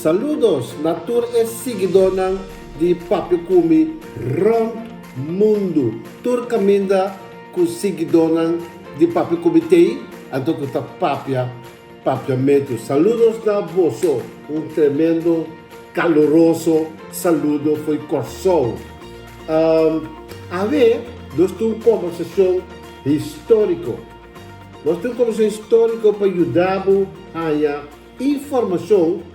Saludos na tur e siguidónan di Papia Ku Mi rònt mundu. Tur kaminda ku siguidónan di Papia Ku Mi t'ei, anto ku ta papia papiamentu. Saludos na boso. Un tremendo kaluroso saludo fo'i Kòrsou. Awe nos tin un kombersashon históriko. Nos tin un kombersashon históriko pa yuda bo haña informashon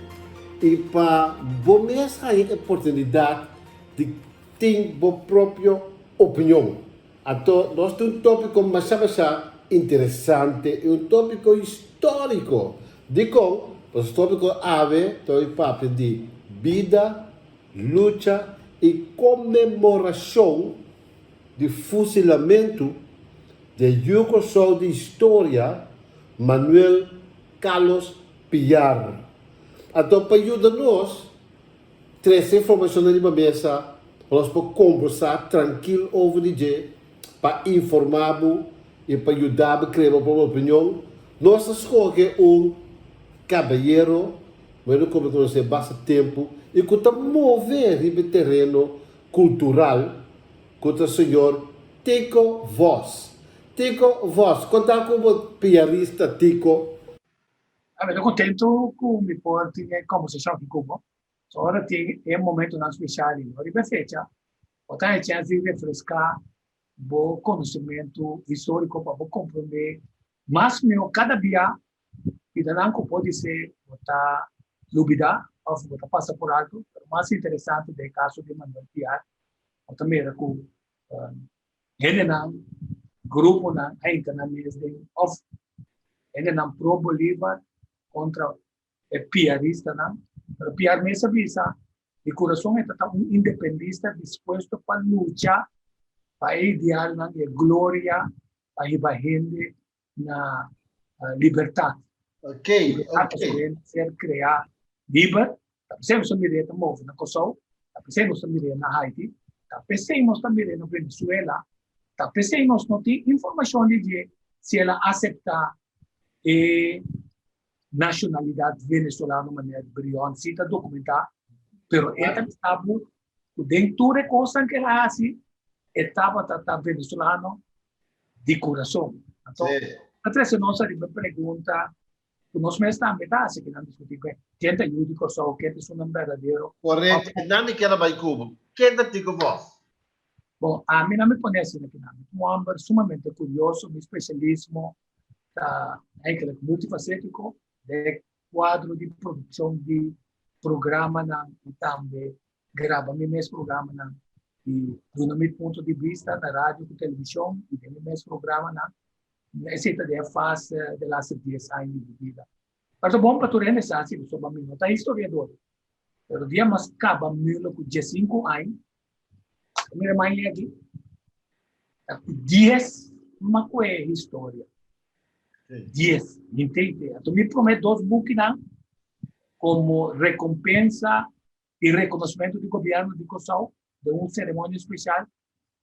i pa bo mes haña e oportunidat di tin bo propio opinion. Anto nos tin un tópiko masha masha interesante i un tópiko históriko. Dikon? Pasobra tópiko awe ta bai papia di bida, lucha i konmemorashon di fusilamentu di e yu Kòrsou di historia Manuel Carlos Piar. Anto pa yuda nos trese informashonnan riba mesa pa nos por kombersá trankil over di dje, pa informá bo i pa yuda bo krea bo propio opinion, nos a skohe un kabayero bueno ku mi konosé basta tempu i ku ta move riba e tereno kultural ku ta señor Tico Vos. Tico Vos, konta ku bo piarista Tico? Mi ta contento cu mi por tin e conversacion aki cu bo. So ora tin e momentonan special y no riba e fecha, bo ta haña chance di refresca bo conocimento historico pa bo comprende mas miho cada bia pidanan cu podise bo ta lubida of bo ta pasa por alto. Pero mas interesante den e caso di Manuel Piar, bo ta mira cu hendenan, gruponan a hinka nan mes den of hendenan pro Bolívar kontra e piaristanan. Pero Piar mes a bisa, di kurason e ta ta un independista dispuesto pa lucha pa e idealnan i e gloria pa hiba hende na libertat. Libertat pasobra hende ser kreá liber. Ta p'esei nos ta mir'é ta move na Kòrsou, ta p'esei nos ta mir'é na Haiti, ta p'esei nos ta mir'é na Venezuela, ta p'esei nos no tin informashon di dje si el a aseptá e nashonalidat venezolano manera Brion si ta dokumentá, pero e ta bisa bo ku den tur e kosnan ku el a hasi e tabata ta venezolano di kurason. Anto, ta trese nos ariba e pregunta ku nos mes tambe ta hasi kinan diskutí ku ken ta yu di Kòrsou, ken ta esunnan berdadero. Korekto, e nan mi kier a bai ku bo. Ken ta Tico Vos? Bon, ami nan mi pone asina kinan. Mi ta un hòmber sumamente kurioso, mi spesialismo ta eigenlijk multifasétiko den kuadro di produkshon di programanan i tambe graba mi mes programanan i duna mi punto di bista na radio ku televishon i den mi mes programanan. Esei ta den e fase de laatste dies aña di mi bida. Pero ta bon pa tur hende sa si pasobra mi no ta historiador. Pero dia mas kaba Mulo ku diesinku aña, mira maña aki, ta ku dies m'a kohe historia. Dies, hintente. Anto mi prome dos bukinan komo rekompensa i rekonosmentu di gobièrnu di Kòrsou den un seremonia spesial.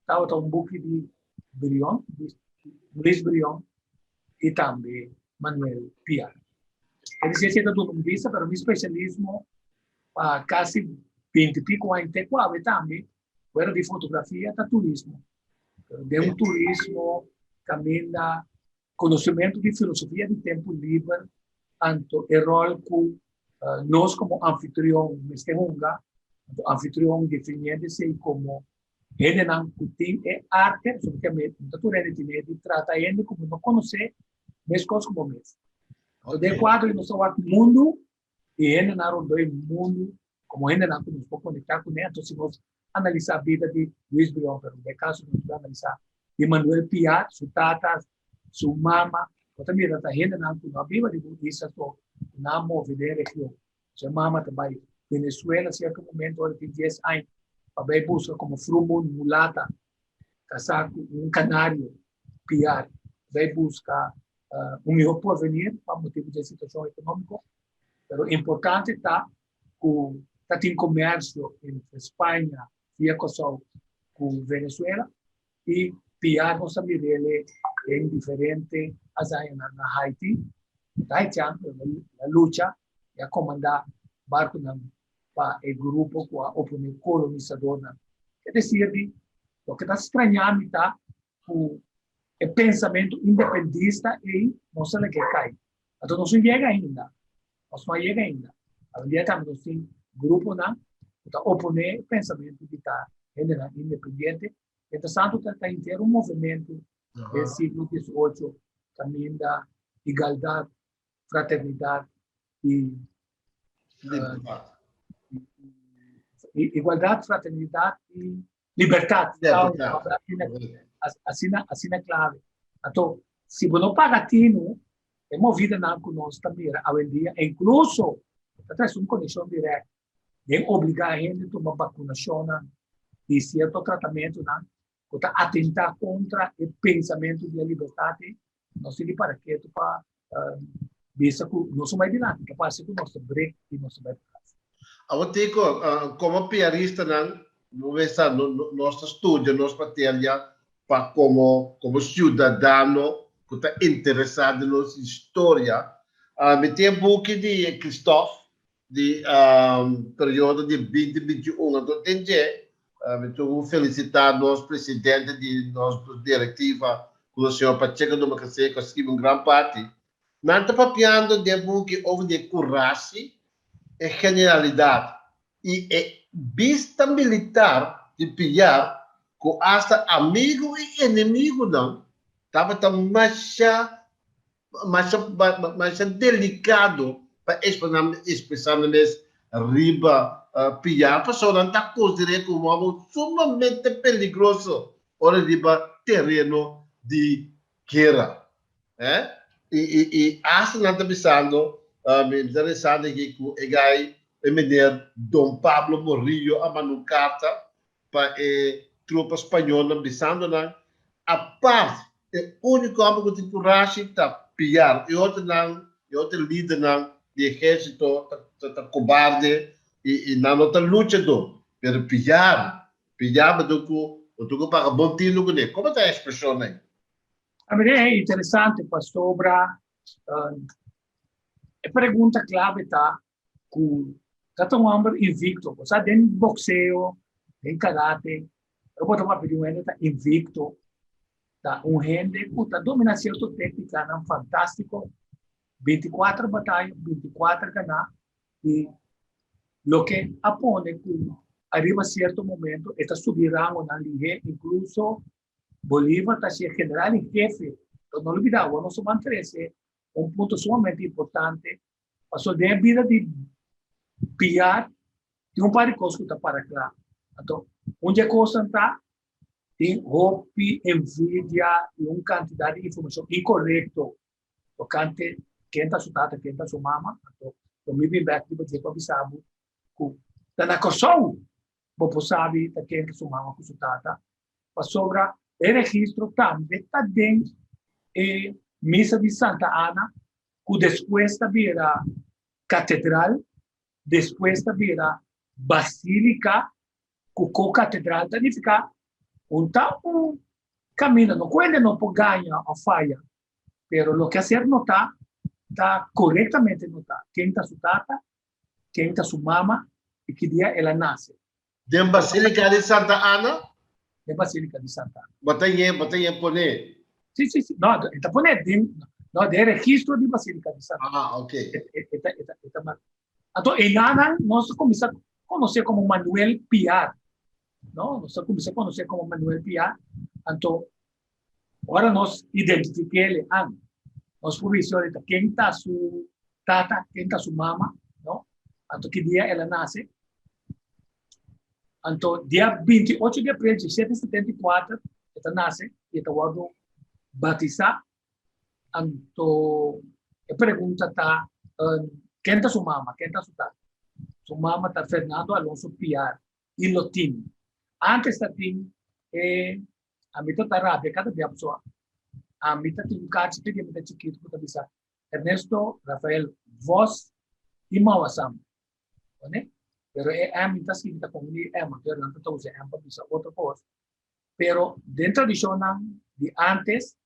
Tabata un buki di Brion, Luis Brion i tambe Manuel Piar. E di si ta duna un bista, pero mi spesialismo pa kasi binti piko aña te ku awe tambe, fuera di fotografia, ta turismo. Pero den un turismo kaminda Konosementu di filosofia di tempu liber, anto e ròl ku nos komo anfitrion mester hunga, anto anfitrion definiendo esei komo hendenan ku tin e arte, pasobra ke no ta tur hende tin e di trata hende ku bo no konosé meskos ku bo mes. Anto den e kuadro nos ta wak mundu i hendenan rondó e mundu komo hendenan ku nos por konektá kuné, anto si nos analisá bida di Luis Brion, pero den e kaso nos por analisá di Manuel Piar, su tata, su mama, bo ta mira ta hendenan ku no a biba riba un isla so, ku nan a move den e region. Su mama ta bai Venezuela sierto momento ora tin dies aña pa bai buska komo frumun mulata kasá ku un kanario, Piar, bai buska un mihó porvenir pa motibu di e situashon ekonómiko. Pero importante ta ku ta tin komersio entre Spaña via Kòrsou ku Venezuela i Piar nos ta mir'el den diferente hazañanan na Haiti. Ta haitiano pero el a lucha i a komandá. Barkunan pa e grupo ku a oponé kolonisadornan. Es desir di, loke ta strañá mi ta ku e pensamentu independista ei no sa lag'é kai. Anto nos no yega ainda. Nos no a yega ainda. Awendia tambe nos tin gruponan ku ta oponé e pensamentu di ta hendenan independiente. Mientrastantu ta ta henter un movementu den siglo diesocho kaminda igaldat, fraternidat i igualdat, fraternidat i libertat. Asina, asina klave. Anto, si bo no paga tinu, e movidanan ku nos ta mira awendia, e inkluso ta trese un konekshon dirèkt den obligá hende tuma bakunashonnan i sierto tratamentunan ku ta atentá kontra e pensamentu di e libertat ei, nos tin di para ketu pa bisa ku nos no bai dilanti, ta parse ku nos ta brek i nos ta bai patras. Awor Tico, komo piaristanan, bo mester sa, nos ta studia nos materia pa komo komo siudadano ku ta interesá den nos historia. Mi tin e buki di Christoph di periodo di binti binti un, anto den dje Mi ta un felicita nos presidente di nos directiva cu señor Pacheco Domacassé cu a scribi un gran parti. Nan ta papiando den buki over di e curashi, e genialidad y e bista militar di Piar cu hasta amigo y enemigonan tabata masha masha masha delicado pa expresa nan mes riba piar pasobra nan ta considera como algo sumamente peligroso ora riba tereno di guera eh y y y hasta nan ta bisando mi ta rezando aki cu e guy e meneer Don Pablo Morillo a manda un carta pa e tropa spañolnan bisando nan, Apart, e úniko hòmber ku tin kurashi ta Piar, e otronan, e otro lidernan di ehérsito ta ta kobarde i i nan no ta luchadó. Pero Piar, Piar bo tin ku bo tin ku paga bon tinu kuné. Komo ta e ekspreshon ei? A mira e interesante pasobra e pregunta klabe ta ku ta ta un hòmber invikto. Bo sa den bokseo, den karate, ora bo ta papia di un hende ta invikto, ta un hende ku ta dominá sierto téknikanan fantástiko, 24 bataya, 24 ganá, i loke a pone ku ariba sierto momento e ta subi rangonan lihé, inkluso Bolívar ta hasié general en hefe. No lubidá, awor nos a ban trese un punto sumamente importante. Pasobra den e bida di Piar tin un par di kos ku ta para kla. Anto, un di e kosnan ta tin hopi envidia i un kantidat di informashon inkorekto tokante ken ta su tata, ken ta su mama. Anto, lo mi bin bèk riba dje pa bisa bo ku ta na Kòrsou bo por sabi ta ken ta su mama ku su tata, pasobra e registro tambe ta den e misa di Santa Ana ku despues ta bira katedral, despues ta bira basilika, ku ko-katedral ta nifiká un ta un kaminda, no ku hende no por gaña òf faya, pero loke a ser notá ta korektamente notá, ken ta su tata, ken ta su mama i ki dia el a nase. Den Basilika di Santa Ana? Den Basilika di Santa Ana. Bo ta yen, bo ta yen poné? Sí, sí, sí. No, e ta poné den, no, den registro di Basilika di Santa Ana. Ah, ok. E, e, ta, e, ta, e ta mar. Anto, enanan nos a kuminsá konosé komo Manuel Piar. No, nos a kuminsá konosé komo Manuel Piar. Anto, ora nos identifiké an, nos por bisa ahorita ken ta su tata, ken ta su mama, no? Anto ki dia el a nase. Anto dia 28 di april di 1774 e ta nase i e ta wòrdu batisá. Anto e pregunta ta, ken ta su mama, ken ta su tata? Su mama ta Fernando Alonso Piar i Lotin. Antes ta tin e ami ta ta rabia kada bia pasobra ami ta tin un kachi te di mi ta chikitu ku ta bisa Ernesto Rafael Vos i Mawasam. Bone? Pero e M ta skirbi ta kon di M, anto nan ta usa M pa bisa otro kos. Pero den tradishonnan di antes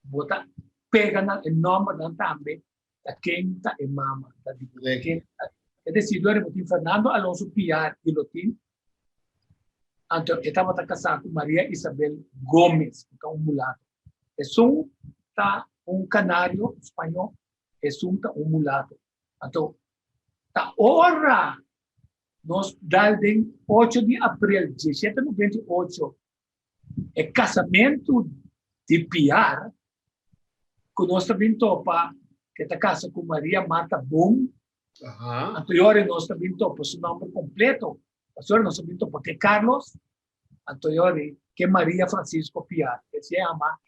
bo ta pega nan e nòmbernan tambe ta ken ta e mama, ta di ken ta. Es decir, lo tin Fernando Alonso Piar y Lotín, anto e tabata kasá ku Maria Isabel Gómez, ku ta un mulato. Esun ta un kanario spañó, esun ta un mulato. Anto, ta ora nos dal den 8 di aprel 1798 e kasamentu di Piar, ku nos ta bin topa ku e ta kasa ku Maria Marta Boom. Anto yori nos ta bin topa su nòmber kompleto. Pasobra nos ta bin topa ke Carlos, anto yori ke Maria Francisco Piar. E se yama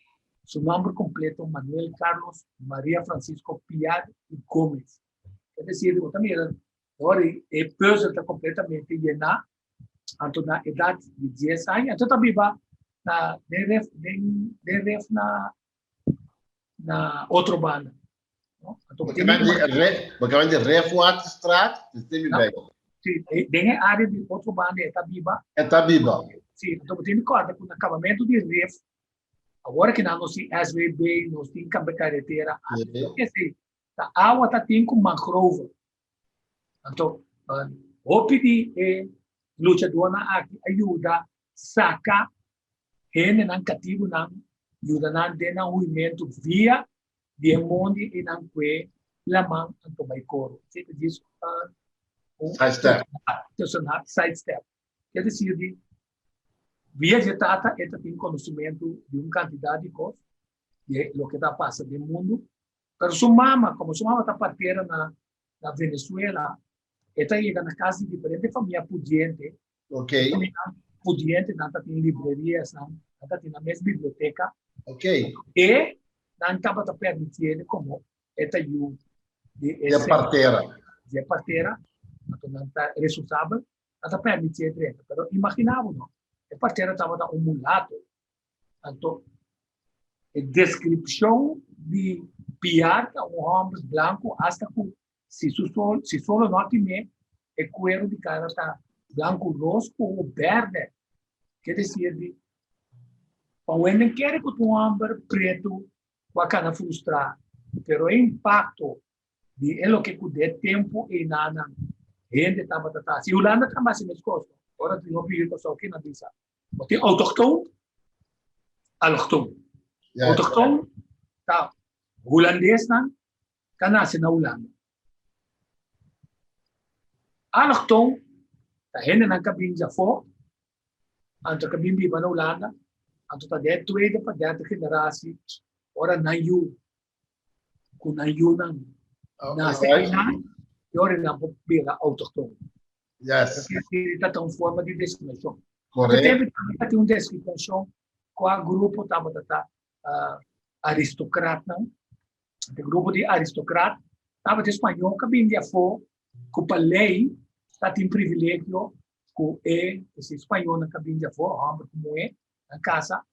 su nòmber kompleto Manuel Carlos Maria Francisco Piar y Gomez. Es decir, bo ta mira yori e pùzel ta kompletamente yená. Anto na edat di 10 aña, anto ta biba na den ref den den ref na na otro banda. No? Anto Porque men di re, porque men di Refwaterstraat, dus tin mi bij. Sí, den e área di otro banda e ta biba. E ta biba. Sí, anto bo tin di kòrda ku na kabamentu di ref, awor ki nan nos tin SWB, nos tin kambe karetera, esei ta awa ta tin ku mangrove. Anto, hopi di e luchadónan aki a yuda saka hendenan katibunan, yuda nan den nan huimentu via di e mondi i nan kue laman anto bai koro. Esei ta djis un Side step. Side step. Ke desir di via dje tata e ta tin konosementu di un kantidat di kos di loke ta pasa den mundu. Pero su mama, komo su mama ta partera na na Venezuela, e ta yega na kas di diferente famia pudiente. Ok. Famia pudiente, nan ta tin librerias, nan, nan ta tin nan mes biblioteka. Ok. E nan tabata permitié komo e ta yu di e Di partera. Di e partera, anto nan ta responsabel, nan ta permitié drenta. Pero imaginá bo no, e partera tabata un mulato. Anto, e deskripshon di Piar ta un hòmber blanku asta ku si su sol, si solo no a kim'é, e kueru di kara ta blanku ros ku bèrdè. Ke desir di, pa un hende kere ku ta un hòmber pretu ku a kana frustrá, pero e impakto di e loke ku den tempu einanan hende tabata ta hasi. Hulanda tambe hasi meskos. Ora tin hopi yu Kòrsou kinan bisa, Bo tin autochtoon, allochtoon. Autochtoon ta hulandesnan ku a nase na Hulanda. Allochtoon ta hendenan ku a bin djafó, anto ku a bin biba na Hulanda, anto ta den e tweede pa derde generasi ora nan yu ku nan yunan nase einan, e ora nan por bira autochtoon. Yes. Ta ta un forma di discriminacion. Correcto. Ta tin un discriminacion cua grupo tabata ta uh, aristocratnan. E grupo di aristocrat tabata español que bin di afó cu pa ley ta tin privilegio cu e ese españolnan que bin di afó, homber cu muher, na casa,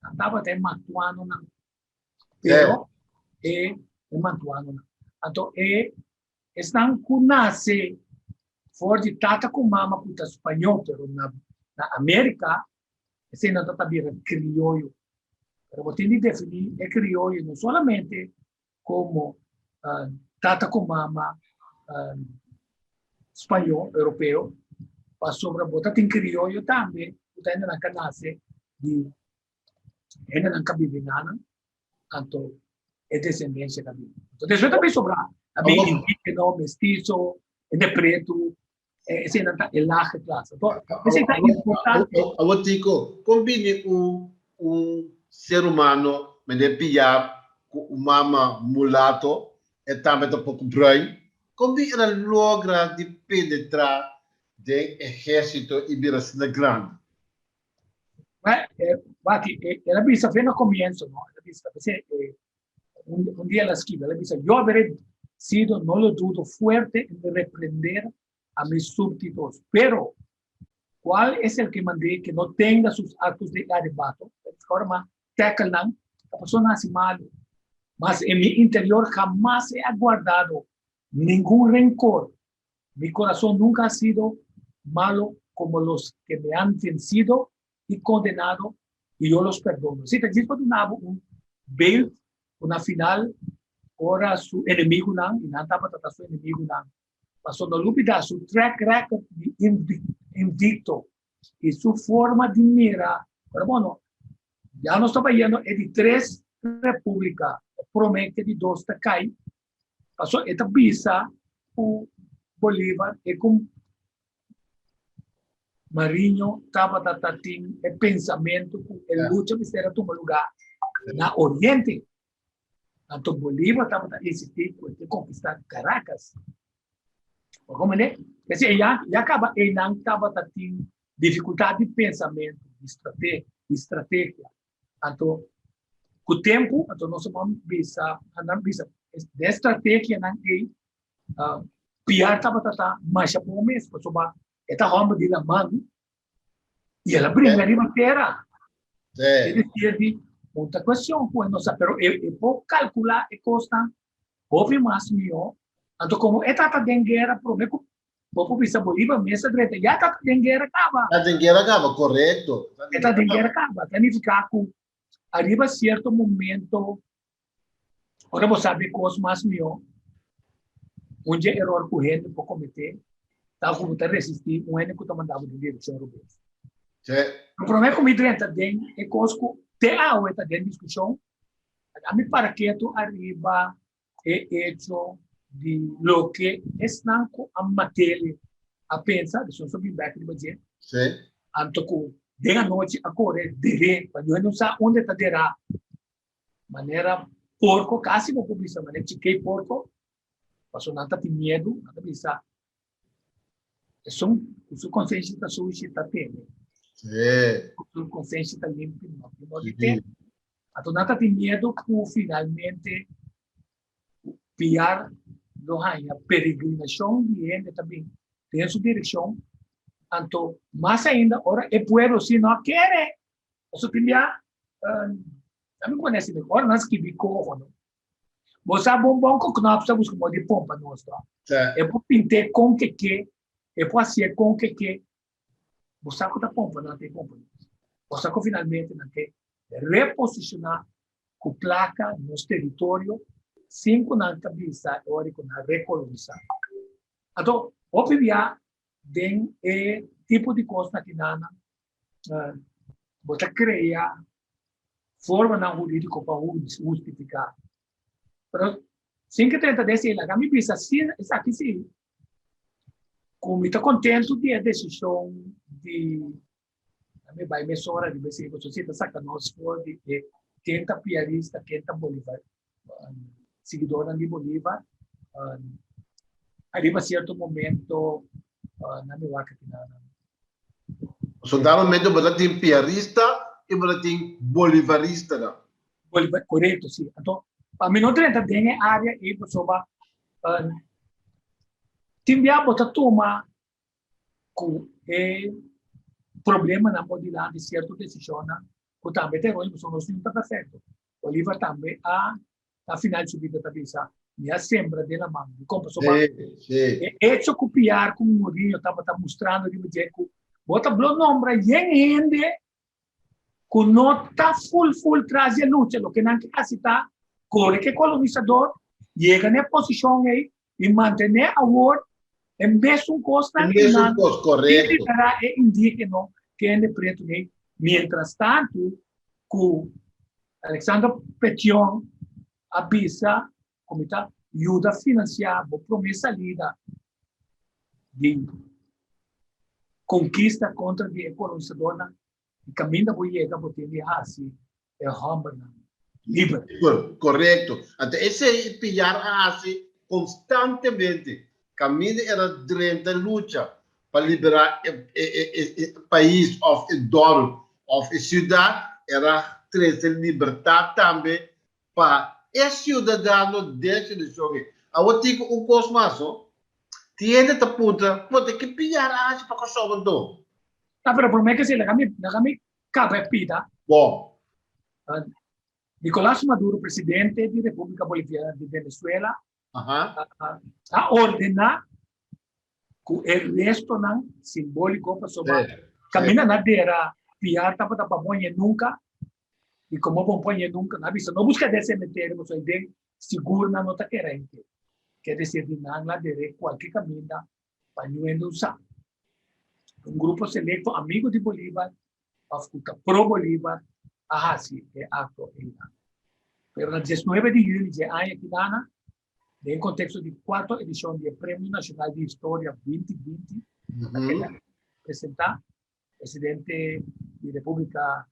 nan tabata e mantuanonan. Pero e e mantuanonan. Anto e Esnan ku nase for di tata ku mama ku ta spañó pero na na Amerika eseinan ta ta bira krioyo. Pero bo tin di definí e krioyo no solamente komo tata ku mama spañó, europeo, pasobra bo ta tin krioyo tambe ku ta hendenan ka nase di hendenan ka bibi nanan, anto e desendensia ta bini. Anto despues ta bin sobrá, ta bin indígeno, mestizo, hende pretu, eseinan ta e lage klas. Anto esei ta importante. Awor Tico, kon bini un un ser humano mende pia ku un mama mulato, e tambe ta poko bruin, kon bin el a logra di penetra den ehérsito i bira asina grandi? Waki, el a bisa fe na comienzo, no? El a bisa, p'esei, un dia el a skibi, el a bisa, yo habré sido, no lo dudo, fuerte en reprender a mis súbditos, pero cuál es el que mandé que no tenga sus actos de arrebato? Ahora ma tackle nan, la persona haci malo. Mas en mi interior jamás he aguardado ningún rencor. Mi corazón nunca ha sido malo como los que me han vencido y condenado y yo los perdono. Sí, ta djis pa duna bo un beeld cu na final ora su enemigunan, y nan tabata ta su enemigunan, Paso no lubida su track record di invicto y su forma di mira. Pero bueno, ya nos ta bayendo e di tres republica, prome cu e di dos ta cay. Paso e ta bisa cu Bolivar e cu Mariño tabata ta tin e pensamento cu e lucha mester a tuma lugar na Oriente. Anto Bolívar tabata insistí ku e ke konkistá Caracas. Bo komprendé? P'esei ya, ya kaba einan tabata tin difikultat di pensamentu, di strate, di strategia. Anto ku tempu, anto nos a ban bisa, nan bisa, den strategianan ei, Piar tabata ta masha bon mes, pasobra e ta hòmber di laman i el a bringa riba tera. E decir di un ta cuestion cu e no sa, pero e, e por calcula e cosnan hopi mas mihó. Anto como e tata den guera prome cu bo por bisa Bolívar mes a drenta, ya tata den guera caba. Ta den guera caba, correcto. E ta den guera caba. Ta nifica cu ariba cierto momento Ora bo sabi kos mas mihó, un dje eror ku hende por kometé ta ku bo ta resistí un hende ku ta manda bo den direkshon robes. Sí. Lo promé ku mi drenta den e kos ku te awe ta den diskushon, ami para ketu ariba e echo di loke esnan ku a mat'é a pensa, deshon so bin bèk riba dje. Sí. Anto ku den anochi a kore der'é, pa niun hende no sa unda e ta derá. Manera porco, casi bo por bisa manera chikey porco, pasobra nan ta tin miedu, nan ta bisa esun cu su consenshi ta sushi ta teme. Sí. Cu su consenshi ta limpi no tin no di teme. Anto nan ta tin miedu cu finalmente piar lo haña peregrinacion di hende ta bin den su direccion. Anto mas ainda ora e pueblo si no a kere. Pasobra tin bia, mi pone asina, ora nan skibi koho no, bo sa bon bon ku Knops ta buska modo di pompa nos to. E por pint'é kon ke ke, e por hasié kon ke ke, bo sa ku ta pompa nan ta e pompa nos. Bo sa ku finalmente nan ke reposishoná ku plaka nos teritorio sin ku nan ta bisa e ora ku nan rekolonisá. Anto, hopi bia den e tipo di kosnan aki nan, bo ta krea formanan hurídiko pa hustifiká. Pero sin ke trenta des ei laga mi bisa si esaki si ku mi ta kontentu di e desishon di mi bai mesora riba esei pasobra si ta saka nos for di e ken ta piarista ken ta bolivar siguidornan di Bolivar ariba sierto momento nan mi wak aki nan. So da momento bo ta tin piarista y bo ta tin bolivaristanan. Bolivar, korekto, si. Anto, pa mi no drenta den e área ei pasobra tin bia bo ta tuma ku e problemanan por dilanti sierto desishonnan ku tambe ta eror pasobra nos no ta perfekto. Bolivar tambe a na final su bida ta bisa, Mi a sembra den laman. Dikon? Pasobra e echo ku Piar ku Mourinho tabata mustrando riba dje ku bo ta blo nombra yen hende ku no ta ful ful tras di e lucha. Loke nan ke hasi ta kore ku e kolonisador, yega na e posishon ei i mantené awor e mesun kosnan E mesun kos, korekto. I liberá e indígeno kende pretu ei. Mientras tantu ku Alexandre Petion a bisa ku mi ta yuda finansiá bo promé salida di konkista kontra di e kolonisadornan i kaminda bo yega bo tin di hasi e hòmbernan liber. Liber, korekto. Anto esei Piar a hasi konstantemente. Kaminda era drenta lucha pa liberá e pais òf e dòrp òf e siudat, era trese libertat tambe pa e siudadano den su nashon ei. Awor tin ku un kos mas ho, tin hende ta puntra, Bo ta ke piar a hasi pa Kòrsou anto? Ta, pero promé ke esei laga mi laga mi kaba e pida. Bon. Nicolás Maduro, presidente di República Boliviana di Venezuela, a ordená ku e restonan simbóliko pasobra kaminda na dera Piar tabata pa moñe nunka i komo bo poñe nunka nan a bisa no buska den sementerio pasobra den sigur nan no ta kere henter. Ke desir di nan la dere kualke kaminda pa ñuendo usa. Un grupo selekto amigo di Bolívar òf ku ta pro Bolívar a hasi e akto einan. Pero na diesnuebe di yüli dje aña kinana, den konteksto di kuarto edishon di e Premio Nashonal di Historia 2020, ta keda presentá presidente di Repúblika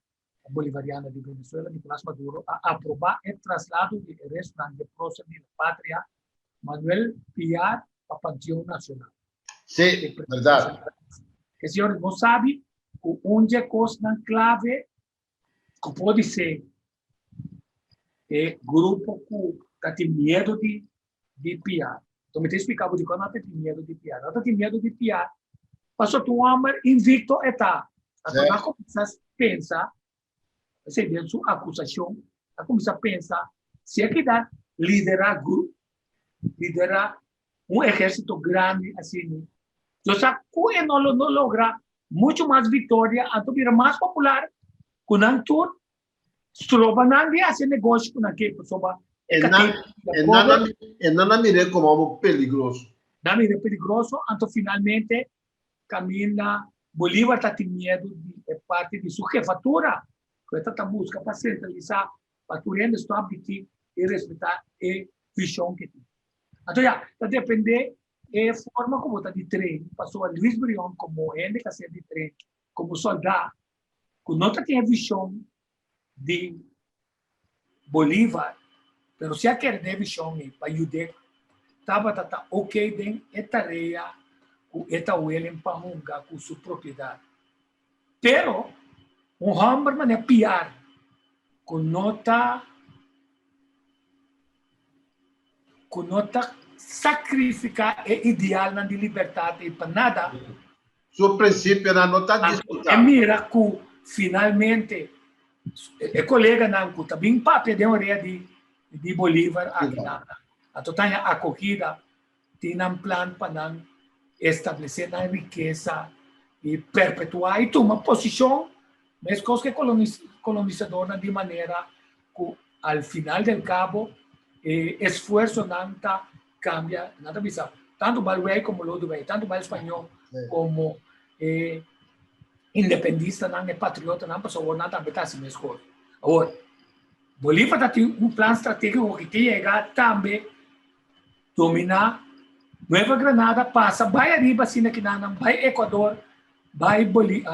Bolivariana di Venezuela, Nicolás Maduro, a aprobá e traslado di e restonan dje prócer di la patria, Manuel Piar, pa Panteon Nacional. Sí, berdad. E señores, bo sabi ku un dje kosnan klave ku podi ser e grupo ku ta tin miedo di di Piar. Enton mi ta explica bo dikon nan ta tin miedo di Piar. Nan ta tin miedo di Piar pasobra ta un homber invicto e ta. Anto nan a cuminsa pensa, esey den su acusacion, a cuminsa pensa si e keda lidera grupo, lidera un ehercito grandi asina, yo sa cu e no lo no logra mucho mas victoria, anto bira mas popular cu nan tur. Stroba nan di hasi negoshi ku nan ke pasobra e nan e nan a mir'é komo algu peligroso. Nan a mir'é peligroso, anto finalmente kaminda Bolívar ta tin miedu di e parti di su hefatura ku e ta ta buska pa sentralisá pa tur hende stòp di ki i respetá e vishon ku e tin. Anto ya, ta dependé e forma ku bo ta di train pasobra Luis Brion komo hende ku a ser di train komo sòldá ku no ta tin e vishon di Bolívar, pero si a kere den e vishon ei pa yud'é tabata ta oké den e tarea ku e ta willing pa hunga ku su propiedat. Pero un hòmber manera Piar ku no ta ku no ta sakrifiká e idealnan di libertat ei pa nada. Su prinsipionan no ta diskutá. E mira ku finalmente e koleganan ku ta bin papia den orea di di Bolívar aki nan a ta haña akogida, tin nan plan pa nan establesé nan rikesa i perpetuá i tuma posishon meskos ku e kolonisadornan di manera ku al final del kabo e esfuersonan ta kambia, nan ta bisa tantu bal wei komo lo otro wei, tantu bal spañó komo e independistanan, e patriotanan, pasobra awor nan tambe ta hasi meskos. Awor, Bolívar ta tin un plan stratégiko ku ke yega tambe dominá Nueva Granada, pasa bai ariba asina ki nan bai Ecuador, bai Boli,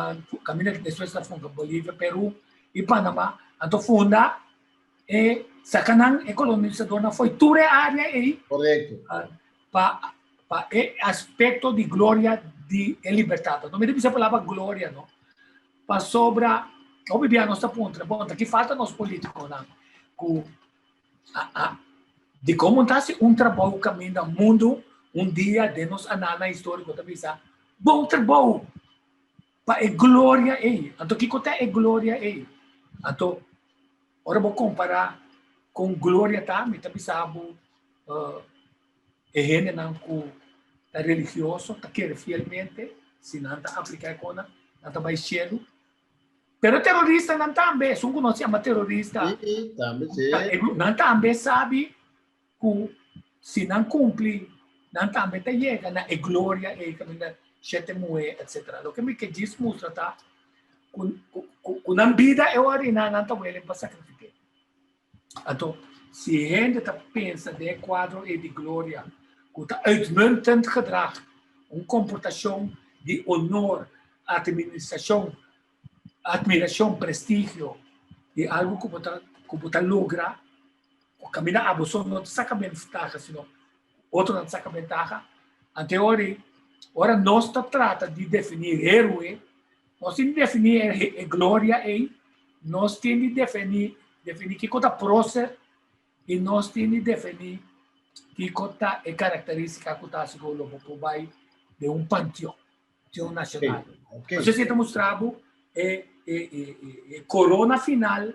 kaminda despues ta funda Bolivia, Peru i Panama, anto funda E saka nan e kolonisadornan fo'i tur e área ei. Korekto. Pa pa e aspekto di gloria di e libertat. No mi ta bisa e palabra gloria no. Pasobra hopi bia nos ta puntra, bon ta ki falta nos politikonan ku a a dikon bo ta hasi un trabou kaminda mundu un dia den nos analnan historiko ta bisa bon trabou pa e gloria ei. Anto kiko ta e gloria ei? Anto Ora bo kompará kon gloria ta, mi ta bisa bo e hendenan ku ta religioso, ta kere fielmente, si nan ta apliká e kosnan, nan ta bai shelu. Pero e teroristanan tambe, esun ku nos yama terorista, nan tambe sabi ku si nan kumpli, nan tambe ta yega na e gloria ei kaminda shete muhé, etsetera. Loke mi ke djis mustra ta ku ku nan bida e ora einan nan ta welen pa sakrifiké. Anto, si e hende ta pensa den e kuadro ei di gloria, ku ta uitmuntend gedrag, un komportashon di onor, atministrashon, admirashon, prestigio, di algu ku bo ta ku bo ta logra, Ku kaminda abo so no ta saka bentaha, sino otronan ta saka bentaha. Anto e ora ei, ora nos ta trata di definí héroe, nos tin di definí e gloria ei, nos tin di definí definí kiko ta próser i nos tin di definí kiko ta e karakterístika ku ta hasi ku lo bo por bai den un panteon, panteon nashonal. No sé si e ta mustra bo e e korona final.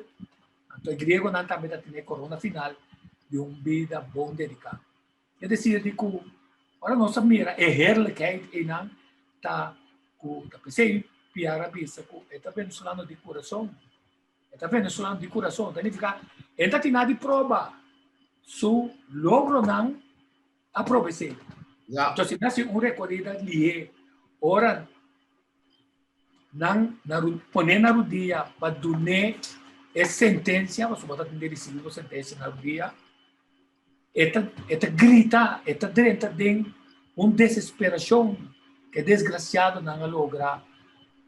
Anto e griegonan tambe ta tene korona final di un bida bon dediká. Es desir di ku ora nos a mira e heerlijkheid einan ta ku ta p'esei Piar a bisa ku e ta venezolano di kurason. E ta venezolano di kurason. Ta nifiká e ta tina di proba su logronan. Aproba esei. Ja. Entonces, si hasi un recorrida lihé, ora nan na pone na rudia pa dun'é e sentencia, pasobra bo ta tin di ricibi bo sentencia na rudia, e ta, e ta grita, e ta drenta den un desesperacion ku e desgraciadonan a logra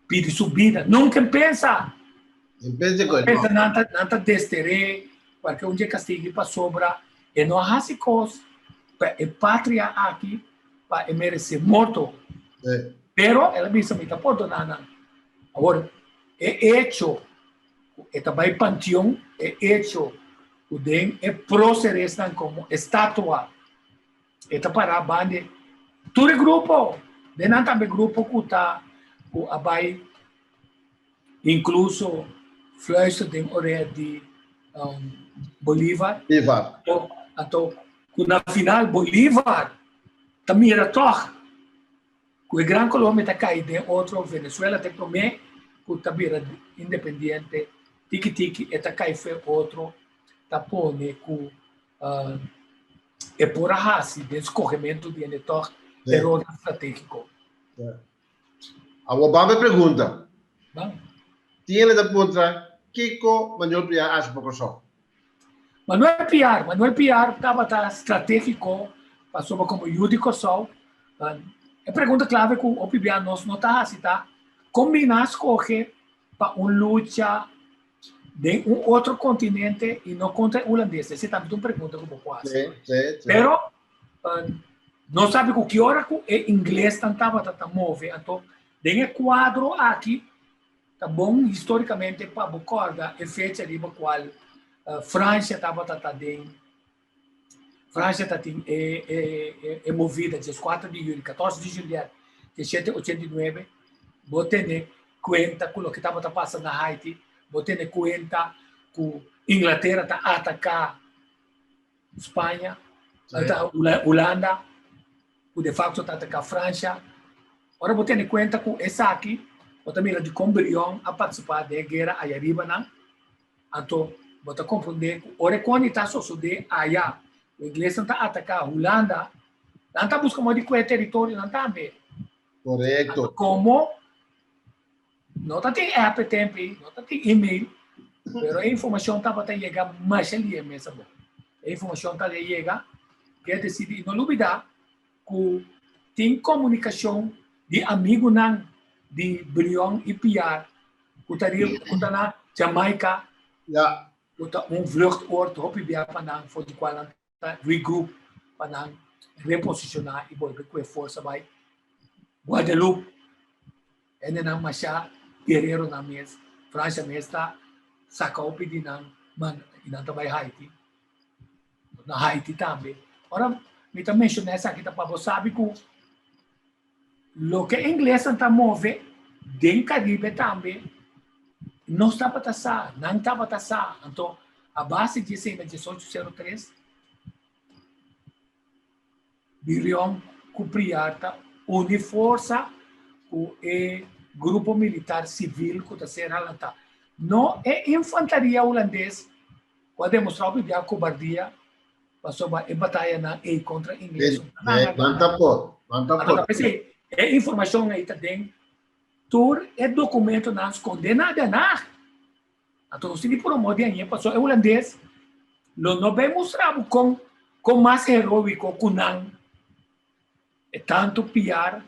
pidi su bida. Nunca en pensa! En pensa ku Pensa nan ta, nan ta dester'é kualke un dje kastig'i pasobra e no a hasi kos pa e patria aki pa e meresé morto. Pero el a bisa, Mi ta pordoná nan. Awor, e echo ku e ta bai panteon, e echo ku den e próceresnan komo estatua e ta pará banda tur e grupo, den nan tambe grupo ku ta ku a bai Inkluso fluister den orea di Bolívar. Bolívar. Anto ku na final Bolívar ta mira tòg ku e Gran Colombia ta kai den otro, Venezuela ta e promé ku ta bira independiente, tiki tiki e ta kai fu e otro, ta pone ku e por a hasi den skohementu di hende tòg erornan stratégiko. Awor ban pa e pregunta. Ban. Tin hende ta puntra kiko Manuel Piar a hasi pa Kòrsou. Manuel Piar, Manuel Piar tabata stratégiko pasobra komo yu di Kòrsou. E pregunta klave ku hopi bia nos no ta hasi ta, kon bini a skohe pa un lucha den un otro kontinente i no kontra e hulandes? Esei tambe ta un pregunta ku bo por hasi. Sí, sí, sí. Pero No sabi ku ki ora ku e inglesnan tabata ta move, anto den e kuadro aki ta bon histórikamente pa bo kòrda e fecha riba kual Francia tabata ta den, Francia ta tin e e e movida dieskuater di juli, katorse di juliet diesshete ochenta i nuebe, bo tene kuenta ku loke tabata pasa na Haiti, bo tene kuenta ku Inglatera ta ataká Spaña, Hulanda, ku de facto ta ataká Francia. Ora bo tene kuenta ku esaki, bo ta mira dikon Brion a partisipá den e guera aya riba nan. Anto bo ta komprondé ku ora e koni ta sosodé aya, ku inglesnan ta ataká Hulanda, nan ta buska moda di kue teritorionan tambe. Korekto. Anto komo No ta tin app e tempo ei, no ta tin email, pero e informacion tabata yega masha lie mes abo. E informacion ta yega, ke decidi, y no lubida cu tin comunicacion di amigunan di Brion y Piar cu ta riba, cu ta na Jamaica, cu ta un vluchtoord hopi bia pa nan for di cual nan ta regroup pa nan reposiciona y bolbe cu e forsa bay Guadeloupe. Hendenan masha guereronan mes, Francia mes ta saca hopi di nan man y nan ta bay Haiti. Na Haiti tambe. Ora mi ta menciona esaki ta pa bo sabi cu Loke inglesnan ta move den Caribe tambe nos tabata sa, nan tabata sa. Anto a base di esei na diesocho sero tres Birion ku Priar ta uni forsa ku e grupo militar sivil ku ta ser halantá. No e infantaria hulandes ku a demostrá hopi bia kobardia Pasobra e batayanan ei kontra ingles Nan ta por, nan ta por. P'esei e informashon ei ta den tur e dokumentonan skondé na Den Haag. Anto nos tin di promó di aña pasobra e hulandes lo no bai mustra bo kon kon mas heroiko ku nan e tantu Piar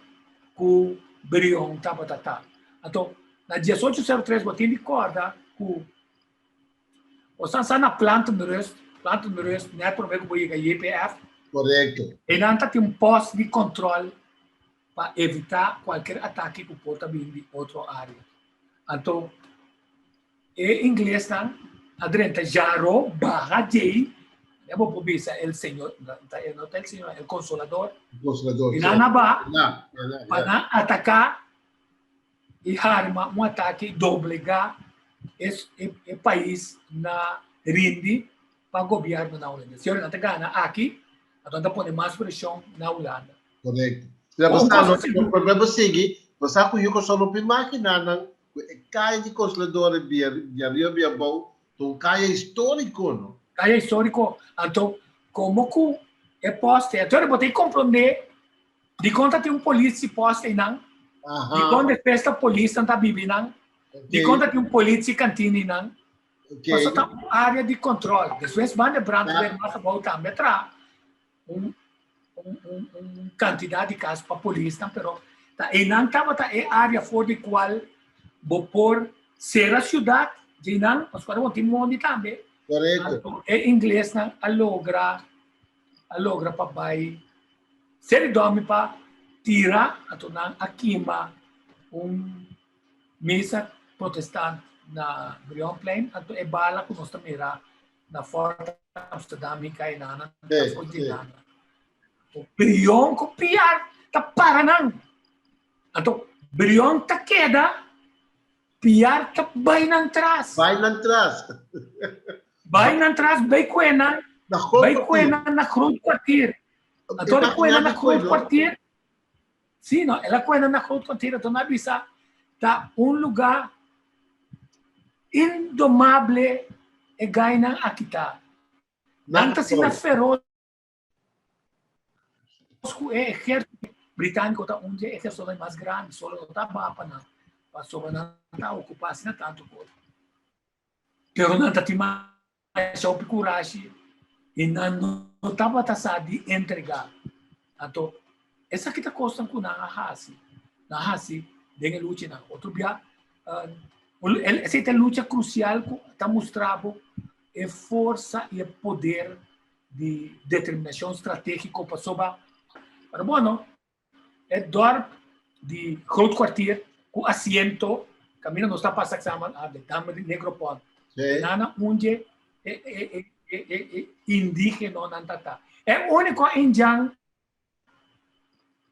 ku Brion tabata ta. Anto na diesocho sero tres bo tin di kòrda ku Bo sa sa na Plantenrust, Plantenrust, net promé ku bo yega JPF. Korekto. Einan ta tin un post di kòntròl pa evitá kualker atake ku por ta bini di otro área. Anto e inglesnan a drenta Jaro, baha djei, ya bo por bisa el señor, no ta el señor, el consolador. El consolador, I nan a baha pa nan ataká i harma un atake i doblegá e pais na rindi pa gobièrnu na Hulanda. Si ora nan ta gana aki, anto nan ta pone mas preshon na Hulanda. Korekto. Pero bo sa, no, promé bo sigui, bo sa ku Yuko solo por imaginá nan ku e kaya di Consolador di ariba bia abou ta un kaya históriko, no? Kaya históriko. Anto, komo ku. E poste. Anto bo tin komprondé dikon ta tin un polis si poste einan, dikon despues ta polisnan ta biba einan, dikon ta tin un polis si kantina einan. Pasobra ta un área di kòntròl. Despues banda e brandweer mas abou tambe a traha un un un kantidat di kas pa polisnan, pero ta einan tabata e área for di kual bo por sera siudat djeinan, pasobra bo tin mondi tambe. Korekto. E inglesnan a logra a logra pa bai seri dòmi pa tira, anto nan a kima un misa protestant na Brionplein, anto e bala ku nos ta mira na Fort Amsterdam hinka e nana, ta for di nana. Brion ku Piar ta para nan. Anto Brion ta keda Piar ta bai nan tras. Bai nan tras. Bai nan tras, bai kue nan. Bai kue nan na Groot Kwartier. Anto el a kue nan na Groot Kwartier. Sí, no, el a kue nan na Groot Kwartier. Anto nan a bisa, ta un lugá indomable e gainan aki ta. Nan ta asina feroz. Ku e ehérsito britániko ta un di e ehérsitonan mas grandi, solo no ta ba pa nan, pasobra nan ta okupá asina tantu kos. Pero nan ta tin masha hopi kurashi i nan no tabata sa di entregá. Anto, esaki ta kosnan ku nan a hasi, nan a hasi den e luchanan. Otro bia, esei ta e lucha krusial ku ta mustra bo e forsa i e poder di determinacion strategico pasobra pero bueno e dorp di Groot Kwartier cu asiento caminda nos ta pasa examen a de dame di Negropont Sí. nana unje e e e e e e indigeno nan tata e unico indian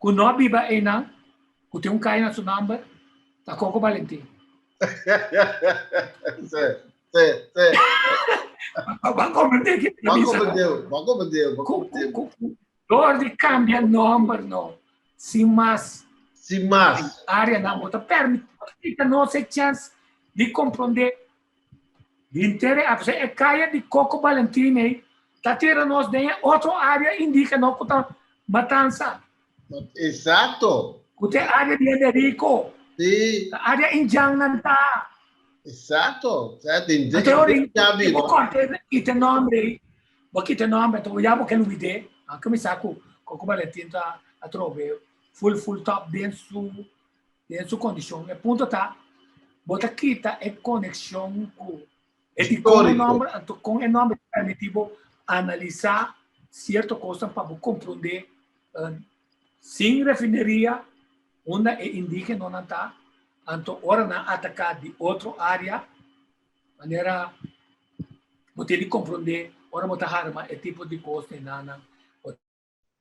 Ku no a biba einan, ku tin un kai na su nomber, ta Coco Valentin. Sí, sí, sí. Ban comprende ki Ban comprende, ban comprende, ban comprende. Door di cambia nomber no, sin mas. Sin mas. Área nan bo ta permiti nos e chance di comprende Henter e apse e kaya di Coco Valentin ei ta tira nos den e otro área indígena ku ta Matansa. Exacto. Ku ta e área di hende rico. Sí. Ta área indjannan ta. Exacto. Anto e ora ei bo kòrta e kita e nòmber ei, bo kita e nòmber, anto ya bo ke lubid'é. Anke mi sa ku Coco Valentin ta atrobe full full top den su Den su kondishon. E punto ta, bo ta kita e konekshon ku e dikon e nòmber, anto kon e nòmber ta permití bo analisá sierto kosnan pa bo komprondé sin refineria unda e indígenonan ta, anto ora nan ataká di otro área, manera bo tin di komprondé ora bo ta harma e tipo di kos nan, bo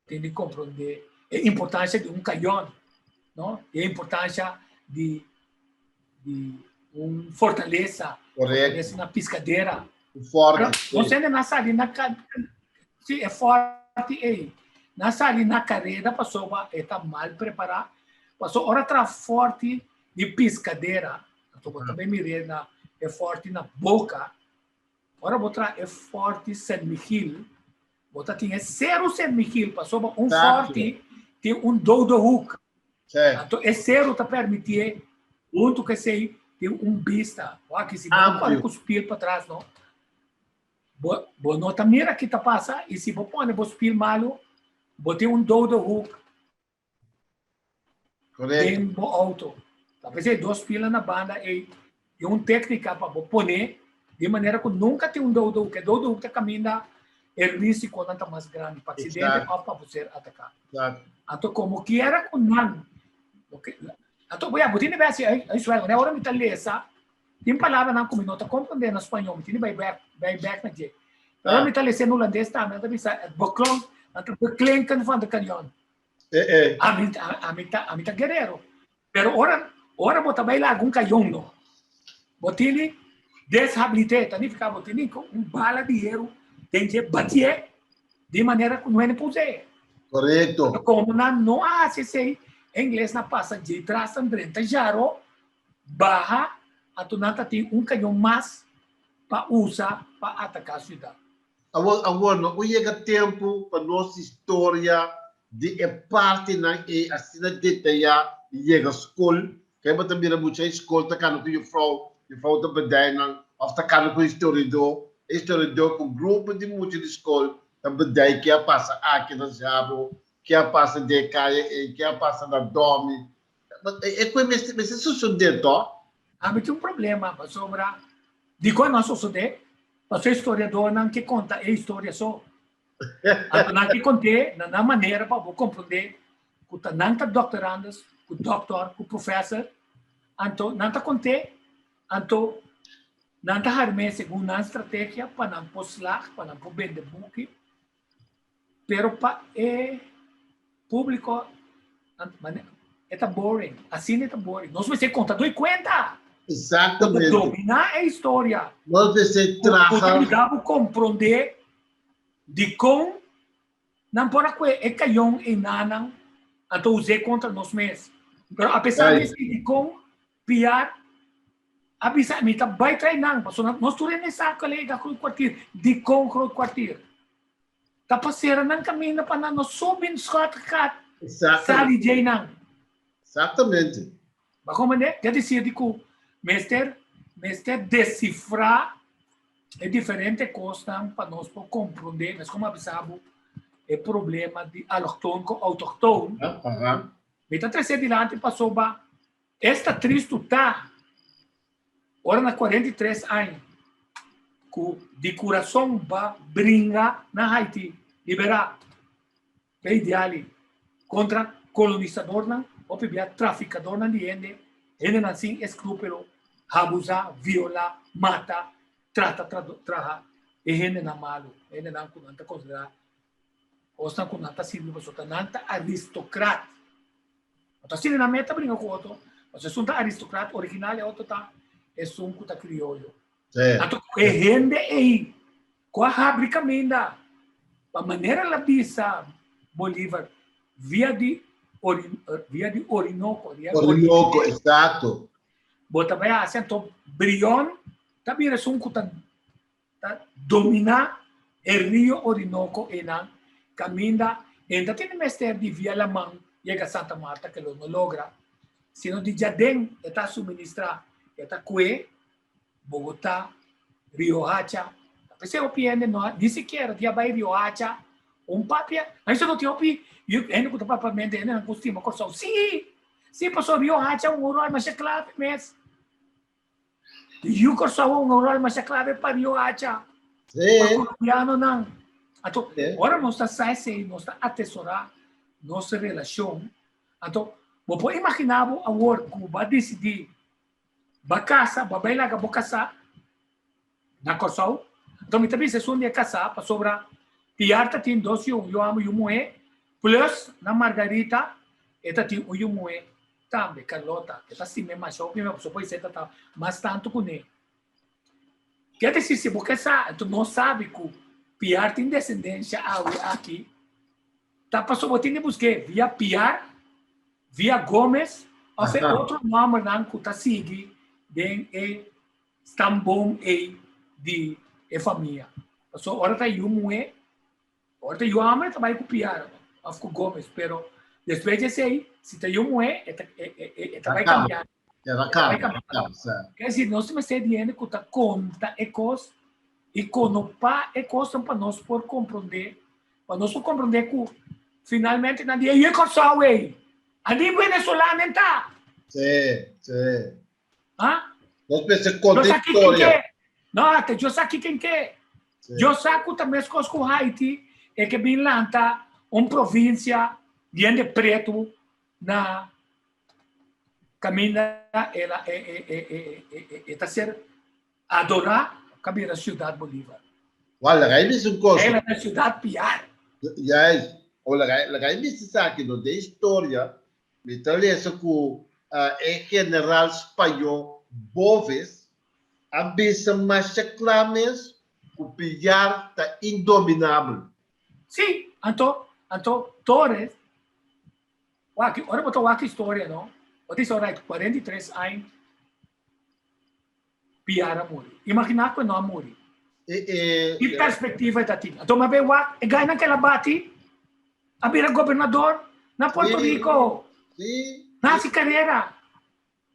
tin di comprende e importancia di un cayon, no? E importancia di di un fortaleza, Correcto. una piscadera. Un forte. No sende na sali na si e forte ei. Na sali na careda pasobra e ta mal prepara. Paso ora tra forte di piscadera, anto bo tambe mire na e forte na boca. Ora bo tra e forte San Miguel, Bo ta tin e seru Sint Michiel pasobra un forti tin un dode hoek. Anto e seru ta permitié huntu ku esei tin un bista. Wak si bo no pone ku spiel patras no, bo bo no ta mira ki ta pasa i si bo pone bo spiel malu bo tin un dode hoek. Den bo auto. Ta p'esei dos pila na banda ei i un téknika pa bo pone di manera ku nunka tin un dou dou, ke dou dou ta kaminda e risikonan ta mas grandi pa aksidente òf pa bo ser ataká. Anto komo kiera ku nan, anto bo ya bo tin di bes ei suèlgo, ora mi ta lesa tin palabranan ku mi no ta komprondé na spañó, mi tin di bai bèk bai bèk na dje. Ora mi ta lesa en hulandes tambe nan ta bisa het beklonk, nan ta beklinken van de kanyon. Eh, eh. Ami, ami, ta, ami ta guerrero. Pero ora, ora bo ta bai laga un cayon no. Bo tini deshabilité, ta nifica bo tini un bala di hero den dje batié di manera ku no hende por us'é. Correcto. Como nan no a hasi esei, e ingles na pasa dje tras nan drenta jaro, baha, anto nan ta tin un cayon mas pa usa pa ataca ciudad. Awor, awor no por yega tempu pa nos historia di e partinan ei asina detayá yega skol. Kei bo ta mira mucha e skol ta kana ku jufrou, jufrou ta bedei nan òf ta kana ku historiadó, e historiadó ku grupo di mucha di skol ta bedei ke a pasa aki na Shabo, ke a pasa den e kaya ei, ke a pasa na Dòmi. E ku e mester mester sosodé tò? Ami tin un problema pasobra dikon no a sosodé? Pasobra e historiadónan ke konta e historia so. Anto nan ke kont'é na nan manera pa bo komprondé ku ta nan ta doktorandes, ku dòktor, ku profèser. Anto nan ta kont'é, anto nan ta harm'é segun nan strategia pa nan por slag, pa nan por bende buki. Pero pa e público, e ta boring. Asina e ta boring. Nos mester conta doi cuenta. Exactamente. Domina e historia. Nos mester traha. Cu ta yuda bo comprende dicon nan por a cue e cayon einanan anto us'é contra nos mes. Pero a pesar di esei dicon Piar a bisa mi ta bai trae nan pasobra nos tur hende sa cual e Groot Kwartier. Dicon Groot Kwartier? Ta pa cera nan caminda pa nan no subi Schottegat sali djey nan. Exactamente. Bo a comprende? Ke decir di cu mester mester descifra e diferente cosnan pa nos por comprende, mes como a bisa bo e problema di allochtoon cu autochtoon. Mi ta trece dilanti pasobra Esta tristu ta ora na 43 aña ku di kurason ba bringa na Haiti liberá p'e ideal kontra kolonisadornan, hopi bia trafikadornan di hende, hendenan sin eskrúpulo, habusá, violá, mata, trata traha e hendenan malu, hendenan ku nan ta konsiderá kosnan ku nan ta sirbi pasobra nan ta aristokrat. Anto asina nan meta bringa ku otro, pasobra esun ta aristokrat original e otro ta esun ku ta krioyo. Anto e hende ei ku a habri kaminda pa manera el a bisa Bolívar via di via di Orinoco. Orinoco, exacto. Bo ta bai hasi anto Brion ta bira esun ku ta ta dominá e Rio Orinoco einan kaminda e ta tene mester di via laman yega Santa Marta ke lo no logra, sino di djaden e ta suministrá e ta kue Bogotá, Riohacha. Ta p'esei hopi hende no a ni sikiera di a bai Riohacha un papia. Ainda no tin hopi hende ku ta papia mente hendenan ku stima Kòrsou. Sí, sí pasobra Riohacha un ròl masha klave mes. Yu Kòrsou un ròl masha klave pa Riohacha, pa kolombianonan. Anto, ora nos ta sa esei, nos ta atesorá nos relashon. Anto, bo por imaginá bo awor ku bo a disidí ba kasa, bo a bai laga bo kasá na Kòrsou. Anto mi ta bisa esun di e kasá pasobra Piar ta tin dos yu, un yu hòmber i un muhé, plus na Margarita e ta tin un yu muhé. Tambe Carlota e ta stim'é masha hopi mihó pasobra poisé ta ta mas tantu kuné. Ke disi si bo ke sa, enton nos sabi ku Piar tin desendensha awe aki, ta pasobra bo tin di busk'é via Piar, via Gomez òf e otro nòmbernan ku ta sigui den e stamboom ei di e famia. Pasobra ora ta yu muhé Ora ta yu homber ta bai ku Piar of ku Gomez, pero despues di esei, si ta yu muhé, e ta, e, e, e, e ta bai kambia. E ta kambia, e ta kambia. Ker disi, nos mester di hende ku ta konta e kos i konopá e kosnan pa nos por komprondé, pa nos por komprondé ku finalmente nan di e yu e Kòrsou ei, a di venezolano ta. Sí, sí. Ha? Nos mester konta historia. No, ate yo sa kiken ke. Yo sa ku ta meskos ku Haiti e ke bin lanta un provinsia bien de pretu na kaminda e la e e e e e e e ta ser adorá kabira Ciudad Bolívar. Wal, laga e bisa un kos. Ela na Ciudad Piar. Juist. O laga laga e bisa esaki no den historia Mi ta lesa ku e general spañó Boves a bisa masha kla mes ku Piar ta indominabel. Sí, anto, anto Torres, wak, ora bo ta wak historia no, bo ta bisa orait, 43 aña Piar a muri. Imaginá ku e no a muri. Ki perspektiva e ta tin? Anto m'a bay wak e gainan ku el a bati a bira gobernador na Puerto Rico. Na hasi karera.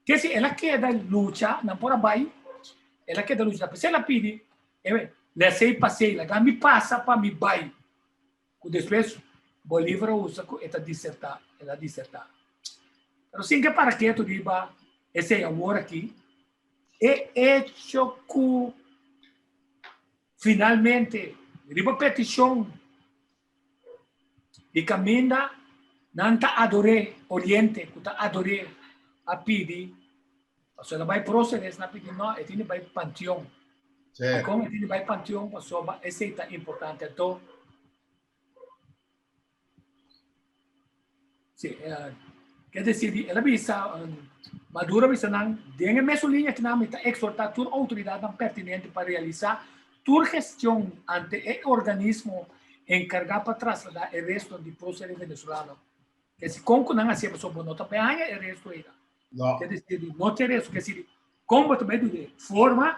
Ke si el a keda lucha, nan por a bai, el a keda lucha. P'esei el a pidi, Lesei pasei, laga mi pasa pa mi bai. Ku despues Bolívar a usa ku e ta disertá, el a disertá. Pero sin ke para ketu riba esei awor aki, e echo ku finalmente riba petishon di kaminda nan ta ador'é, Oriente ku ta ador'é a pidi, pasobra el a bai Próceres, nan a pidi no, e tin di bai Panteon. Dikon e tin di bai Panteon? Pasobra esei ta importante. Anto, si, ke desir di, el a bisa, Maduro a bisa nan, den e mesun liña ki nan mi ta eksortá tur outoridatnan pertinente pa realisá tur gestion ante e organismo enkargá pa trasladá e restonan di próceres venezolano. Ke si kon ku nan hasié pasobra bo no ta bai haña e resto ei. No. Ke desir di no tin resto, ke desir di kon bo ta bai duna e forma,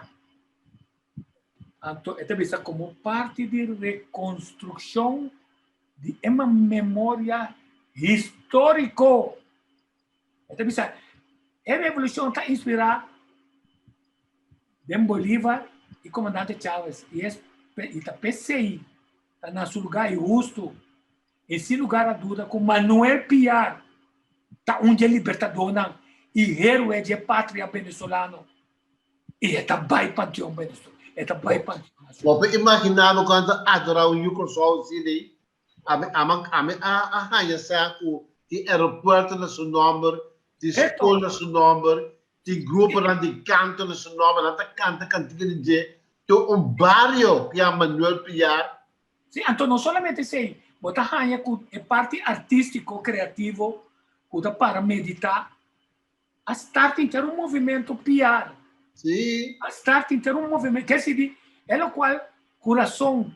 anto e ta bisa komo parti di rekonstrukshon di e memoria históriko. E ta bisa, e revolushon ta inspirá den Bolívar i Komandante Chávez i es i ta p'esei ta na su lugá i hustu i sin lugar a duda ku Manuel Piar ta un dje libertadónan i héroe dje patria venezolano i e ta bai Panteon Venezuela, e ta bai Panteon Nacional. Bo por imaginá bo ku nan ta adorá un yu Kòrsou asina ei? Ami ami ami a a haña sa ku tin aeropuerto na su nòmber, tin skol na su nòmber, tin gruponan di kanto na su nòmber, nan ta kanta kantika di dje, tin un bario ku yama Manuel Piar. Sí, anto no solamente esei, bo ta haña ku e parti artístiko, kreativo, ku ta para meditá, a start inter un movimento Piar. Sí. A start inter un movimento, ke si di, e lokual kurason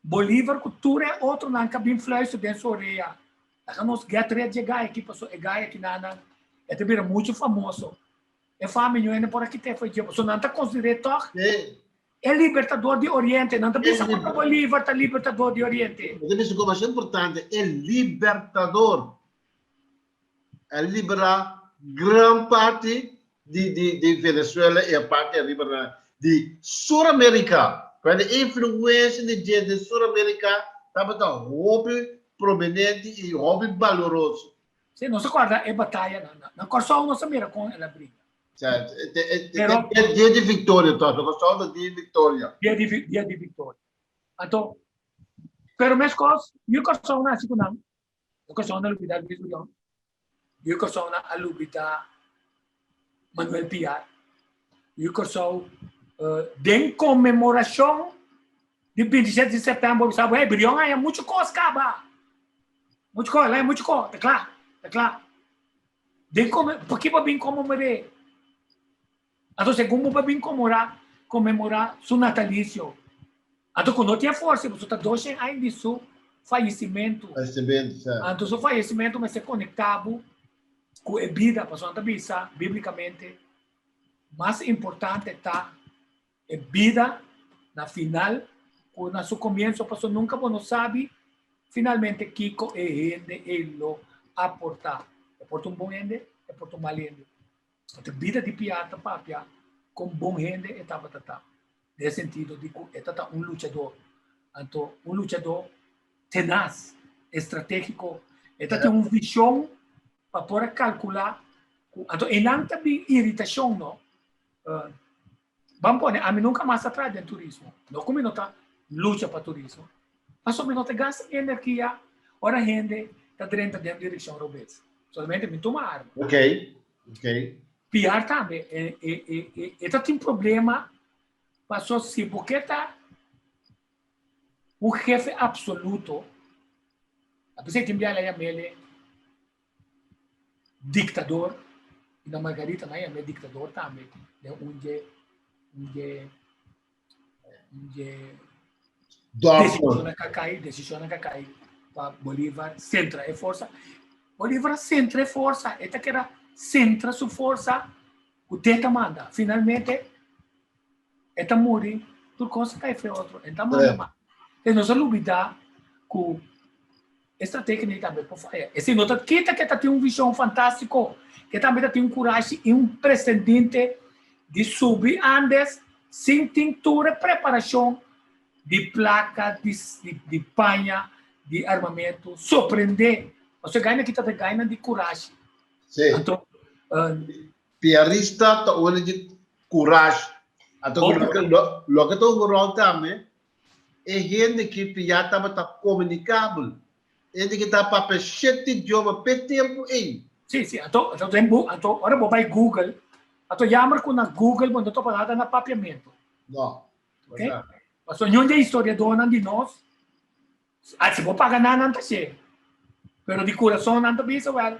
Bolívar ku tur e otronan ka bin fluister den su orea. Laga nos get red dje gai aki paso e gai aki nanan e ta bira muchu famoso. E fama ño hende por a kit'é fo'i dje paso nan ta konsider'é tòg e libertador di Oriente. Nan ta bisa ku ta Bolívar ta libertador di Oriente. Nan ta bisa ku mas importante e libertador. A liberá gran parti di di di Venezuela i a parti ariba na di Sur Amerika. Cuando e influencia di dje den Sur Amerika tabata hopi prominente i hopi baloroso. Sí, nos a corda e bataya na na na Kòrsou nos a mira kon el a bringa. Sa, e e Pero e dia di victoria toch, na Kòrsou ta dia di victoria. Dia di dia di victoria. Anto, pero meskos, yu Kòrsou nasi ku nan, Yu Kòrsou a lubidá Luis Brion. Yu Kòrsou a lubidá Manuel Piar. Yu Kòrsou den konmemorashon di 27 di sèptèmber bo sa, hey, Brion haña muchu kos kaba. Muchu kos, el haña muchu kos, ta kla, ta kla. Den kome, pakiko bo a bin konmemor'é? Anto segun bo pa bin komorá, konmemorá su natalisio. Anto ku no tin e forsa, pasobra ta doshen aña di su fayesimentu. Fayesimentu, sa. Anto su fayesimentu mester konektá bo ku e bida, pasobra nan ta bisa bíblikamente, mas importante ta e bida na final ku na su komienso, pasobra nunka bo no sabi finalmente kiko e hende ei lo aportá. E por ta un bon hende, e por ta un mal hende. Anto bida di Piar ta papia kon bon hende e tabata ta, den e sentido di ku e ta ta un luchador. Anto un luchador tenas, estratégiko, e ta tin un vishon pa por a kalkulá ku anto einan ta bin iritashon no. Ban pone ami nunka mas a traha den turismo, no ku mi no ta lucha pa turismo, pasobra mi no ta gasta mi energia ora hende ta drenta den direkshon robes. Solamente mi tuma arma. Ok, ok. Piar tambe, e, e, e, e, e ta tin problema, paso si bo ke ta un jefe absoluto, a pesar tin bia lei amele dictador, y na Margarita nan yam'é dictador tambe, den un dje, un dje, un dje decisionnan ka kai, decisionnan ka kai pa Bolívar centra e forsa. Bolívar a centra e forsa, e ta keda centra su forsa ku te ta manda. Finalmente e ta muri. Tur kos a kai fe otro. En ta manda mas. Entonces nos a lubida ku e strategia ni tambe por faya. Esei no ta kita ke ta tin un vision fantástiko, ke tambe ta tin un kurashi imprecedente di subi Andes sin tin tur e preparashon di plaka, di, di, di paña, di armamento, sorprendé. Pasobra e gainan kita ta gainan di kurashi. Sí. Anto, uh, Piarista ta unu di kurashi. Anto Hopi. loke, lo, loke ta un ròl tambe, e hende ki pia tabata komunikabel. Hende ki ta papia shete idioma p'e tempu ei. Sí, sí. Anto, anto, den bu, anto ora bo bai Google, anto jammer ku na Google bo no topa nada na papiamentu. No. Ok? Pasobra niun di e historiadónan di nos, ah, si bo paga nan, nan ta hacé. Pero di kurason nan ta bisa, wèl,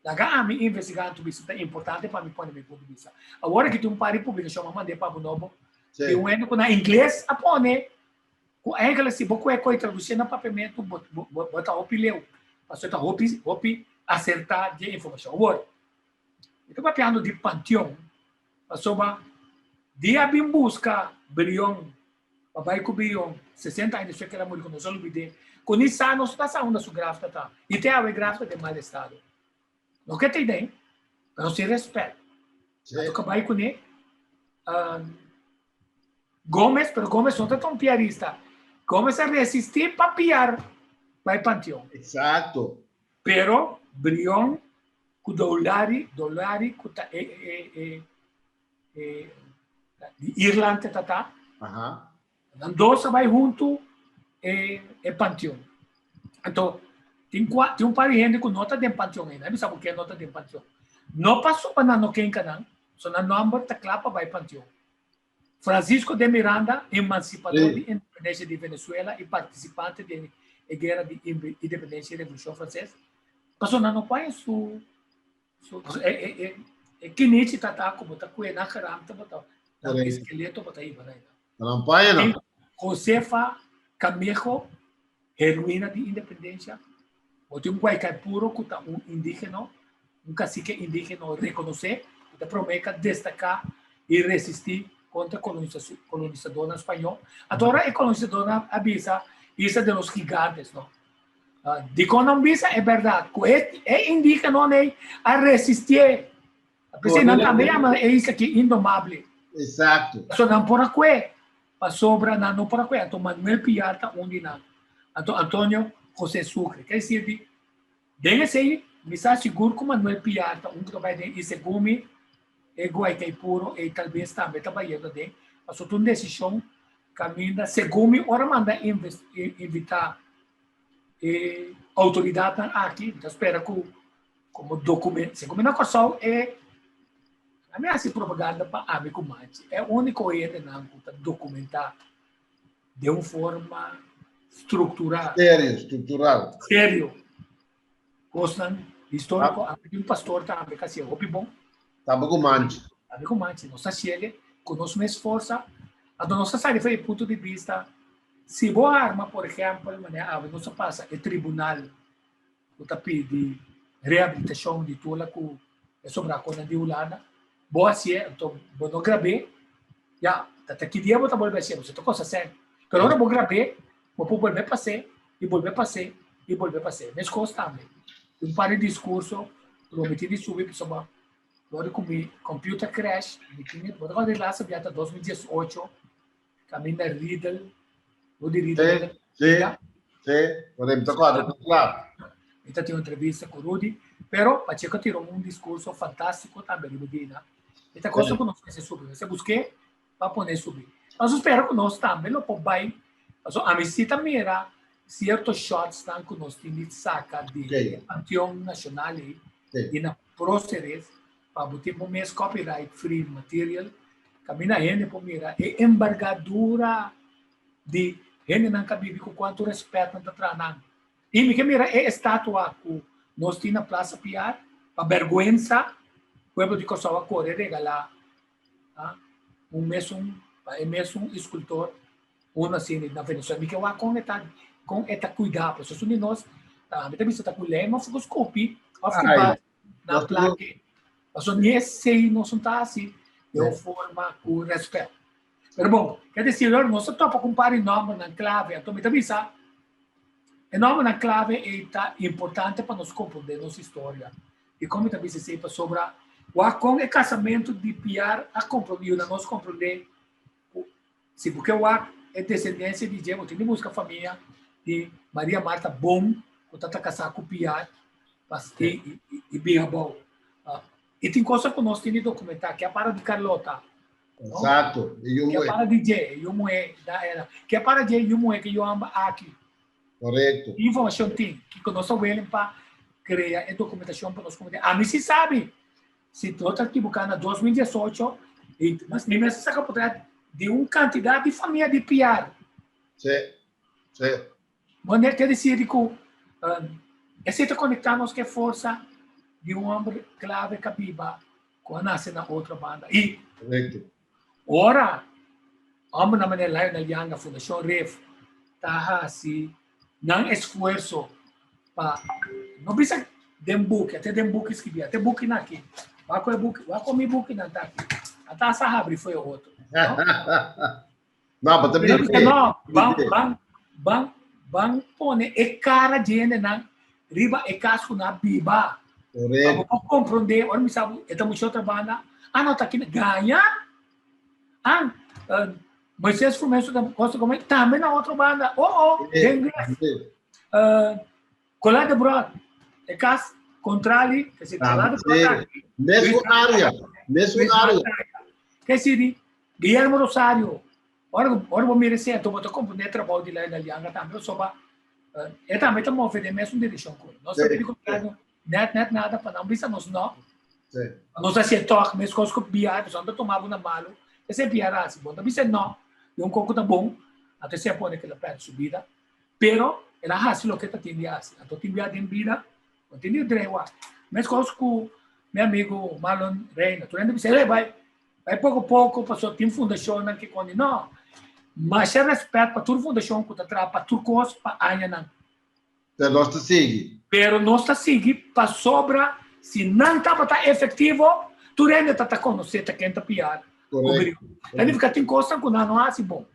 laga ami investigá anto bisa ta importante pa mi pone mi punto di bista. Awor aki tin un par di publikashon, mi a mand'é pa bo nobo, di un hende ku na ingles a pone ku eigenlijk si bo kue koi tradusié na papiamentu bo bo bo ta hopi leu, pasobra ta hopi hopi asertá di e informashon. Awor, mi ta papiando di panteon. Pasobra dia a bin buska Brion pa bai ku Brion 60 aña despues ku el a muri ku nos a lubid'é ku ni sa nos ta sa unda su graf ta ta i te awe e graf ta den mal estado. No ke ta idei pero sin rèspèt. A toka bai kuné Gomez pero Gomez no ta ta un piarista. Gomez a resistí pa piar bai panteon. Exacto. Pero Brion ku Doulari, Doulari ku ta e e e e di Irland ta ta. Aha. Nan dos a bai huntu e e panteon. Anto tin kua tin un par di hende ku no ta den panteon ainda. Mi sa por ke no ta den panteon. No pasobra nan no kenka nan, so nan nòmber ta kla pa bai panteon. Francisco de Miranda, emansipador di independensia di Venezuela i partisipante den e guera di independensia i Revolushon Franses, pasobra nan no por haña su su e e e kinichi ta ta ku bo ta kue nan geramte bo ta nan eskeleto bo ta hiba nan. Nan por haña nan. Josefa Camejo, heroina di independensia, bo tin un Guaycaipuro ku ta un indigeno, un kasike indigeno rekonosé, ku ta promé ka destaká i resistí kontra kolonisadónan spañó. Anto ora e kolonisadónan a bisa Isla de los Gigantes, no? Dikon nan bisa? E bèrdat ku e indigenonan ei a resistié. P'esei nan tambe yama e isla aki Indomable. Exacto. So nan por a kue, pasobra nan no por a kue. Anto Manuel Piar ta un di nan. Anto Antonio José Sucre. Ker desir di, den esei mi sa sigur ku Manuel Piar ta un ku ta bai den i segun mi e Guaycaipuro ei talbes tambe ta bayendo aden. Pasobra ta un desishon kaminda segun mi ora manda invitá e outoridatnan aki, mi ta spera ku Como documento, segun mi na Kòrsou e a mi hasi propaganda pa ami ku Manchi. E úniko hendenan ku ta dokumentá den un forma strukturá. Serio, struktural. Serio. Kosnan históriko. Ami tin un pastor tambe ku hasié hopi bon. Tambe ku Manchi. Tambe ku Manchi. Nos ta hasié ku nos mes forsa. Anto nos ta sali for e punto di bista, si bo arma, por ehèmpel, manera awe nos a pasa e tribunal ku ta pidi rehabilitashon di tur la ku e sobrakonan di Hulanda, bo hasié, anto bo no grab'é, ya, ta ta ki dia bo ta bolbe hasié, pasobra ta kosta sèn. Pero ora bo grab'é, bo por bolbe pas'é, i bolbe pas'é, i bolbe pas'é. Meskos tambe, un par di diskurso lo mi tin di subi pasobra dor di ku mi computer crash, mi tin e, bo ta kòrda di laatste bia ta 2018, Caminda Riedel, Rudy Riedel. Sí, sí, sí, por mi ta kòrda kla. Mi ta tin un entrevista ku Rudy, pero Pacheco tira un diskurso fantástiko tambe riba dina. E ta cosa ku nos mester subi, mester busk'é pa pone subi. Nos spera ku nos tambe lo por bai, pasobra ami si ta mira sierto shotsnan ku nos tin di saka di e Panteon Nashonal ei i na Próceres pa bo tin bo mes copyright free material caminda hende por mira e embargadura di hendenan ka bibi ku cuanto respet nan ta traha nan. I mi ke mira e estatua ku nos tin na Plaza Piar pa berguensa pueblo di Kòrsou a kore regala un mesun pa e mesun escultor uno asina na Venezuela. Mi ke wak kon e ta kon e ta kuida pasobra esun di nos ta mi ta bisa ta ku lema of ku skupi of ku na plake. Pasobra ni esei nos no ta hasi den un forma ku rèspèt. Pero bon, ke desir ora nos ta topa ku un par di nòmbernan klave, anto mi ta bisa e nòmbernan klave ei ta importante pa nos komprondé nos historia. Dikon mi ta bisa esei? Pasobra wak kon e kasamentu di Piar a komprondé, yuda nos komprondé ku si bo ke wak e desendensia di dje, bo tin di buska famia di Maria Marta bon ku ta ta kasá ku Piar i i bin abou. I tin cosa ku nos tin di dokumentá, ke a para di Carlota. No? Exacto. E yu Ke a muhé. para di dje, e yu muhé da era. Ke a para dje, e yu muhé ke yu hamba aki. Correcto. Informashon tin, kiko nos ta welen pa krea e dokumentashon pa nos komunidat. Ami si sabi, si no ta ekiboká na 2018, i mas mi mes a saka potret di un kantidat di famia di Piar. Sí, sí. Wanneer ke desidi ku esei ta konektá nos ku e forsa di un hòmber klave ka biba ku a nase na otro banda. I ora hòmbernan manera Lionel Janga, Fundashon Ref ta hasi nan esfuerso pa no bisa den buki, ate den buki skibí, ate bukinan aki, wak ku e buki, wak ku mi bukinan ta aki, ata a sa habri for e otro. No? No, but Pero bisa no, ban, ban, ban, ban pone e cara di hendenan riba e cas ku na biba. Correcto. Pa bo comprende, ora mi sa e ta mucha otra banda, ah no, ta aki gaña. Ah, uh, Moisés Frumencio da Costa Gomez tambe na otro banda. Oh, oh, den uh, Colá de Brot, e cas contrali, ke si Colá de Brot aki. Mesmo área, mesmo área. Ke si di Guillermo Rosario, ora ora bo mira esei, anto bo ta comprende e trabou di Lionel Janga tambe, pasobra e tambe ta move den mesun direccion cu nos ta pidi gobierno net net nada pa nan bisa nos no. Nos a hacié toch mescos cu bia, pasobra nan ta tuma bo na malo, esei bia a haci, bo no ta bisa no, di un con cu ta bon, anto esei a pone cu el a perde su bida. Pero el a hasi loke ta tin di hasi. Anto tin bia den bida, bo tin di drewa. Meskos ku mi amigu Marlon Reina. Tur hende bisa, hey, bai, bai poko poko, pasobra tin fundashonnan ke kondi. No, masha rèspèt pa tur fundashon ku ta traha pa tur kos pa añanan. Pero nos ta sigui. Pero nos ta sigui pasobra si nan tabata efektivo, tur hende ta ta konosé ta ken ta piar. Correcto. Ta nifica tin cosnan cu nan no haci bon.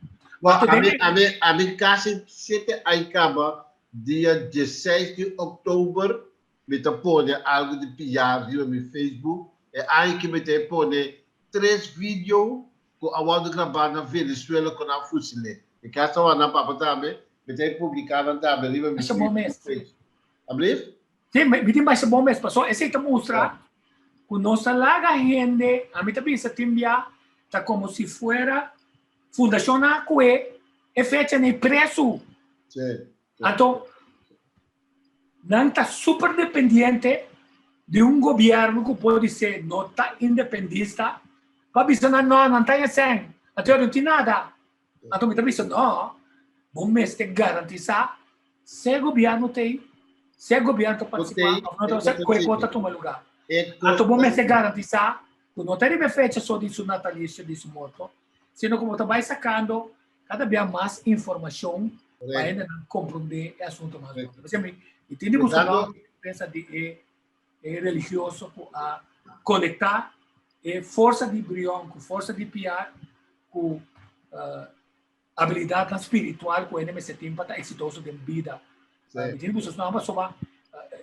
Well, ami, ami, ami casi siete ai caba dia 16 di oktober mi ta pone algo di piar riba mi Facebook. E aña ki mi ta pone tres video cu a wordo graba na Venezuela cu nan fusil'e. Mi casa wak nan papa tambe, mi ta publica nan tambe riba mi Facebook page. Ablief? Sí, mi tin masha bon mes, pasobra esei ta mustra ku nos ta laga hende, ami ta bisa tin bia ta komo si fuera fundashonnan a kue e fecha nei presu. Anto nan ta super dependiente di un gobièrnu ku podisé no ta independista pa bisa nan no, nan ta yesen, anto no tin nada. Anto mi ta bisa no, bo mester garantisá si e gobièrnu ta ei, si e gobièrnu ta partisipá òf no ta partisipá, ku e kos ta tuma lugá. Anto bo mester garantisá ku no ta riba e fecha so di su natalisio, di su morto, sino ku bo ta bai sakando kada bia mas informashon pa hendenan komprondé e asuntu mas bon. P'esei mi tin di buska nòmber di pensa di e e religioso ku a konektá e forsa di Brion ku forsa di Piar ku abilidatnan spiritual ku hende mester tin pa ta eksitoso den bida. Mi tin gusta su nomber pasobra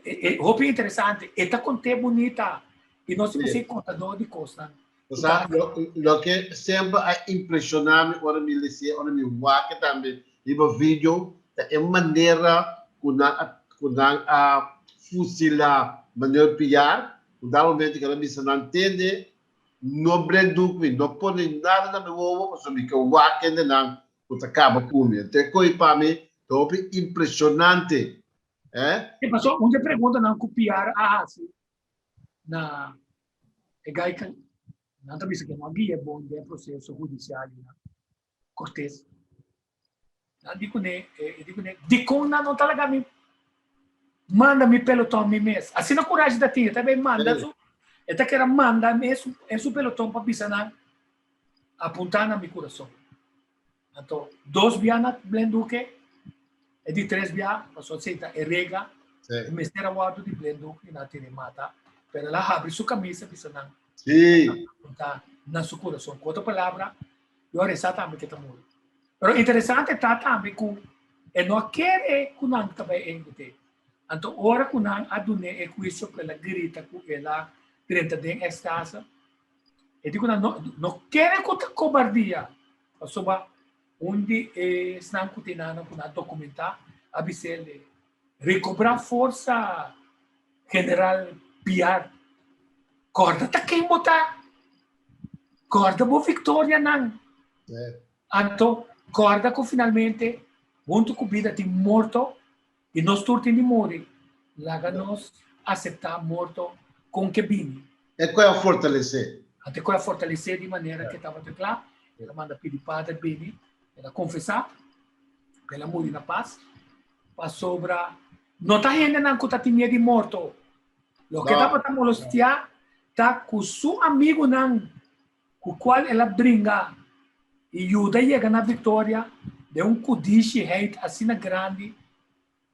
e hopi interesante. E ta kont'é bunita i nos tin mester kontadó di kosnan. Sa, loke semper a impreshoná mi ora mi lesié, ora mi wak e tambe riba video, ta e manera ku nan a ku nan a fusilá Manuel Piar, ku da momento ku el a bisa nan tende, No blenduk mi, no pone nada na mi wowo pasobra mi ke wak hendenan ku ta kaba ku mi. Anto e ko'i pa mi ta hopi impreshonante. Eh? E pasobra un di e preguntanan ku Piar a hasi na e gai ku nan ta bisa ku no a guia bon den e proseso hudisial ei nan, Cortes. Nan di kuné, e di kuné, dikon nan no ta laga mi manda mi peloton mi mes? Asina kurashi ta tin, e ta bai manda su, e ta kere manda mes e su peloton pa bisa nan, apuntá na mi kurason. Anto, dos bia na blenduke, e di tres bia, pasobra esei ta e regla, e mester a wòrdu di blenduke i nan a tene mata, pero el a habri su kamisa bisa nan, apuntá na su kurason. Ku otro palabra, I ora e sa tambe ku e ta muri. Pero interesante ta tambe ku e no a kere ku nan ta bai ehekut'é. Anto ora ku nan a dun'é e huisio ku el a grita ku el a drenta den ekstase, e di ku nan no no kere ku ta kobardia, pasobra un di esnan ku tin nan ku nan a dokumentá a bis'é Recobrá forsa General Piar. Corda ta ken bo ta. Corda bo victorianan. Anto corda cu finalmente hunto cu bida tin morto y nos tur tin di muri. Laga nos acepta morto con ke bini. E koe a fortalesé. Anto e koe a fortalesé di manera ke tabata kla. El a manda pidi pader bini. El a confesá. El a muri na paz. Pasobra no ta hendenan ku ta tin miedu di morto. Loke no. tabata molestiá ta ku su amigunan ku kual el a bringa i yuda yega na viktoria den un kudishiheid asina grandi.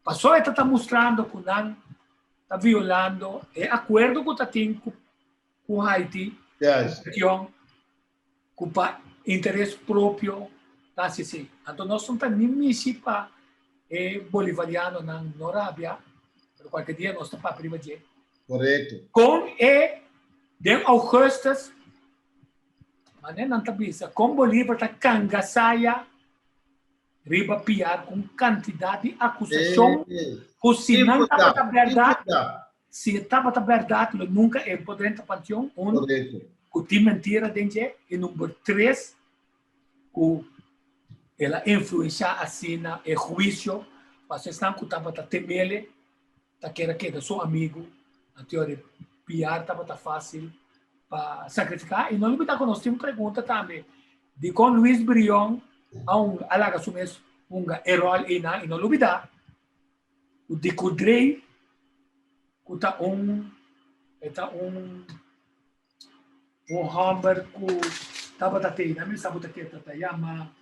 Pasobra e ta ta mustrando ku nan ta violando e akuerdo ku ta tin ku ku Haiti, yes. Ku pa interes propio ta hasi esei. Anto nos no ta ni mishi pa e bolivarianonan no rabia, pero kualke dia nos ta papia riba dje. Korekto. Kon e den augustus, manera nan ta bisa, kon Bolívar ta kangasaya riba piar ku un kantidat di akusashon ku si nan tabata bèrdat, si e tabata bèrdat lo nunka e por drenta panteon, un, ku tin mentira den dje, i number tres, ku el a influenshá asina e huisio, pasobra esnan ku tabata temele ta kere keda su amigu, anto di piar tabata fásil pa sakrifiká. I no lubidá ku nos tin un pregunta tambe, dikon Luis Brion a hunga, a laga su mes hunga e ròl einan? I no lubidá ku Di Kudrey ku ta un, e ta un un hòmber ku tabata te einan, mi sa bo ta ke ta yama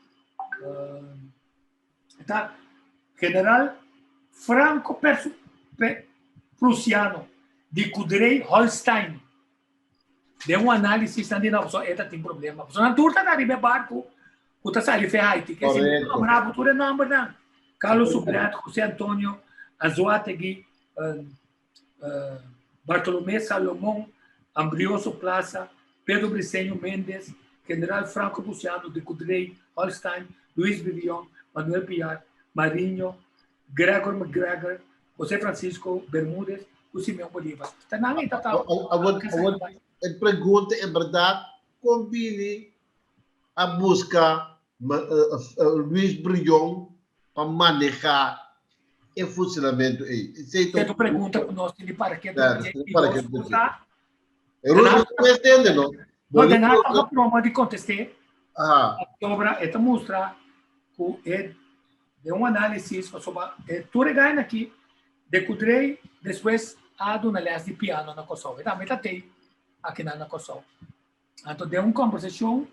Ta General Franco Prusiano di Kudrey Holstein den un análisis nan di no pasobra e ta tin problema. Pasobra nan tur ta na riba e barku ku ta sali fe Haiti. Ke si mi nombra bo tur e nombernan. Carlos Sublet, José Antonio Anzoátegui, Bartolomé Salomón, Ambrioso Plaza, Pedro Briceño Méndez, General Franco Prusiano de Kudrey Holstein, Luis Brion, Manuel Piar, Mariño, Gregor McGregor, José Francisco Bermúdez ku Simeón Bolívar. Ta nan ei ta ta. Awor, awor, e pregunta en berdad, kon bini a buska Luis Brion pa maneha e fusilamentu ei? Esei ta un pregunta ku nos tin di para ke para ke E Ruso no entende no. No, de nada ta broma di kontest'é. Pasobra e ta mustra ku e den un análisis pasobra e tur e gaina aki de Kudrey despues a duna lès di piano na Kòrsou. E tambe ta tei akinan na Kòrsou. Anto den un kombersashon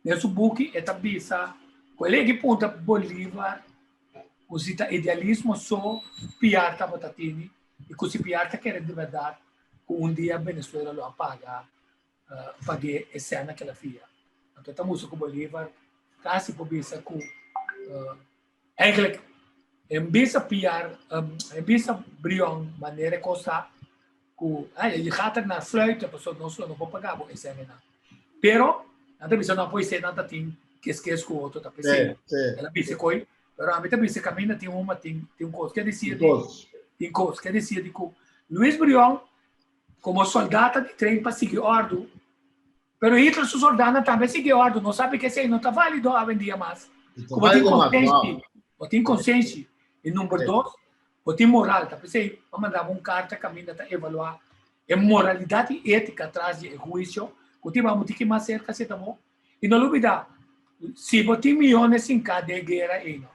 den su buki e ta bisa ku el egi puntra Bolívar ku si ta idealismo so Piar tabata tini i ku si Piar ta kere di bèrdat ku un dia Venezuela lo a paga pag'é e sèna ku el a fia. Anto e ta mustra ku Bolívar kasi por bisa ku eigenlijk en bisa Piar, en bisa Brion manera e kos ta ku ay je gaat er naar fluiten pasobra nos lo no por paga bo e sènanan. Pero nan ta bisa no por esei nan ta tin kes kes ku otro ta p'esei. El a bisa koi, pero ami ta bisa kaminda tin huma tin tin kos. Ke desir di tin kos. Ke desir di ku Luis Brion komo soldat ta di train pa sigui òrdu. Pero Hitler su soldanan tambe sigui òrdu. Nos sabi ku esei no ta válido awendia mas. Ku bo tin konsenshi, bo tin konsenshi. I number dos, bo tin moral. Ta p'esei bo a manda bo un karta kaminda ta evaluá e moralidat i étika tras di e huisio ku tin bo tin ki mas serka si ta bo. I no lubidá, si bo tin miyones hinká den e guera ei no,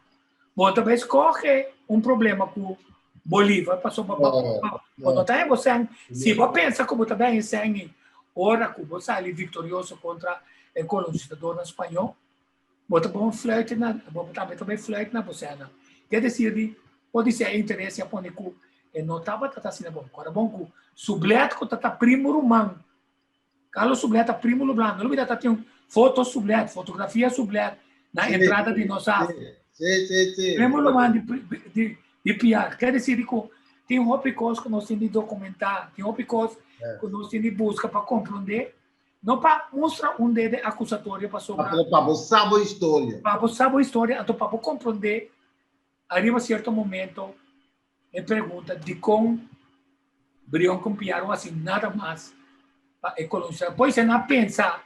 bo ta bai skohe un problema ku Bolívar pasobra bo no ta heba sèn. Si bo pensa ku bo ta bai sèn ei ora ku bo sali viktorioso kontra e kolonisadornan spañó, bo ta bon fluit na, bo tambe ta bai fluit na bo sènnan. Ke desir di, podisé e interes a pone ku e no tabata ta asina bon. Kòrda bon ku Sublette ku ta ta primo ruman Carlos Sublette ta primo Lublan. No lubida ta tin un Foto sublet, fotografia sublet na entrada di nos haf. Sí, sí, sí. Mesmo lugar di, di, di Piar. Quer dizer que tem hopi cos que nós tem de documentar, tem hopi cos que nós tem de busca para compreender, não para mostrar um dedo acusatório para sobre. Para bo sabe a história. Para saber a história, então para compreender, arriba certo momento, e pregunta di con Brion con Piar no hasi nada mas pa e colonizador. Pois nan a pensa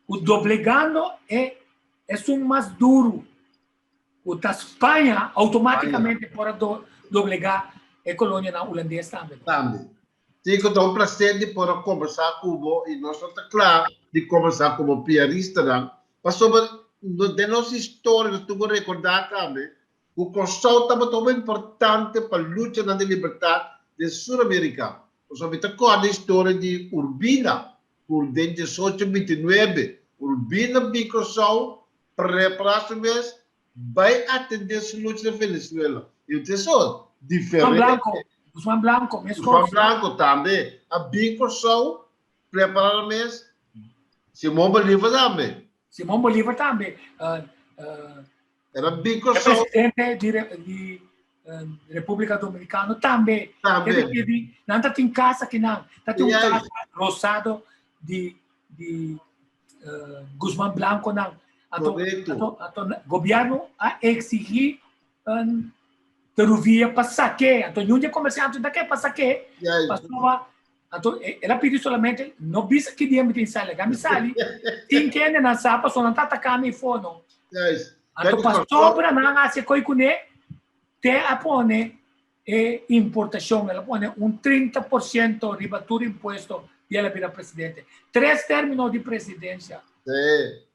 cu doblegando e esun mas duro cu ta Spaña automaticamente por a doblega e colonianan Hulandes tambe. Tambe. Tico, ta un placer di por a conversa cu bo y nos no ta cla di conversa cu bo piaristanan pasobra den nos historia nos tin cu recorda tambe Ku Kòrsou tabata hopi importante pa luchanan di libertat den Sur Amerika. Pasobra mi ta kòrda historia di Urbina, ku den diesocho bintinuebe Urbina bin Kòrsou prepará su mes bai atendé su lucha na Venezuela. I ta eso diferente. Guzman Blanco, Guzman Blanco, mes kos. Guzman Blanco tambe a bin Kòrsou prepará nan mes. Simon Bolivar tambe. Simon Bolivar tambe. Era bin Kòrsou. E presidente di, di República Dominicana tambe. Tambe. Di, nan ta tin casa ki nan. Ta tin un casa rosado di, di uh, Guzman Blanco nan. Ato, Correcto. Ato, ato, gobierno a exigí um, Ferrovia pa saque. Anto, nyun de comerciante da ke pa saque. Pasobra Anto el a pidi solamente, no bisa ki dia mi tin sali, laga mi sali, tin kende nan sa pasobra nan ta ataka mi afó no. Anto pasobra nan a hasi koi kuné, te a pone e importashon, el a pone un 30% riba tur impuesto di el a bira presidente. Tres término di presidensia.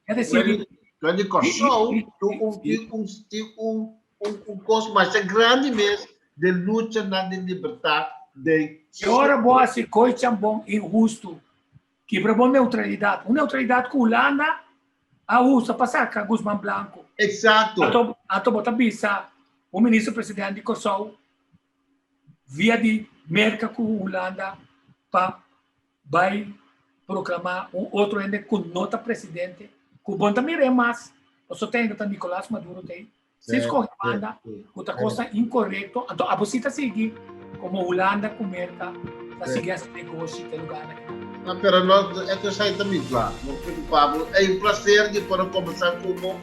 Es decir, Di Kòrsou tin un Un kos masha grandi mes den luchanan di libertat den. E ora bo hasi koi chambon inhustu, kibra bo neutralidat. Un neutralidat ku Hulanda a usa pa saka Guzman Blanco. Eksakto. Anto, anto bo ta bisa un minister president di Kòrsou via di Merka ku Hulanda pa bai proklamá un otro hende ku no ta presidente, ku bo no ta mira e mas, pasobra te ainda ta Nicolas Maduro ta ei. Si skohe banda ku ta kosa inkorekto, anto abo si ta sigui komo Hulanda ku Merka ta sigui hasi negoshi te lugarnan aki. No, pero no, e kos ei ta mi kla. No preocupa bo. Ei un placer di por a kombersá ku bo.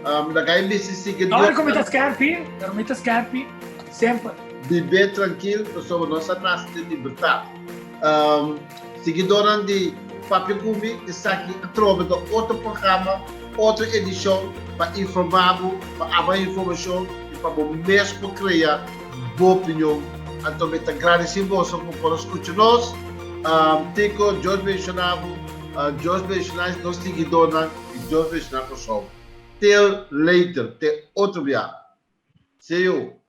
Laga e bisti sigui Dios. Ora ku mi ta skerpi, pero mi ta skerpi semper. Bibé trankil pasobra nos a nase den libertat. Siguidornan di Papia Ku Mi, esaki atrobe ta otro programa, otro edishon pa informá bo, pa aba informashon i pa bo mes por krea bo opinion. Anto mi ta gradisí boso ku por a skucha nos. Tico, Dios benshoná bo, Dios benshoná nos siguidornan i Dios benshoná Kòrsou. Till later, te otro bia. See you.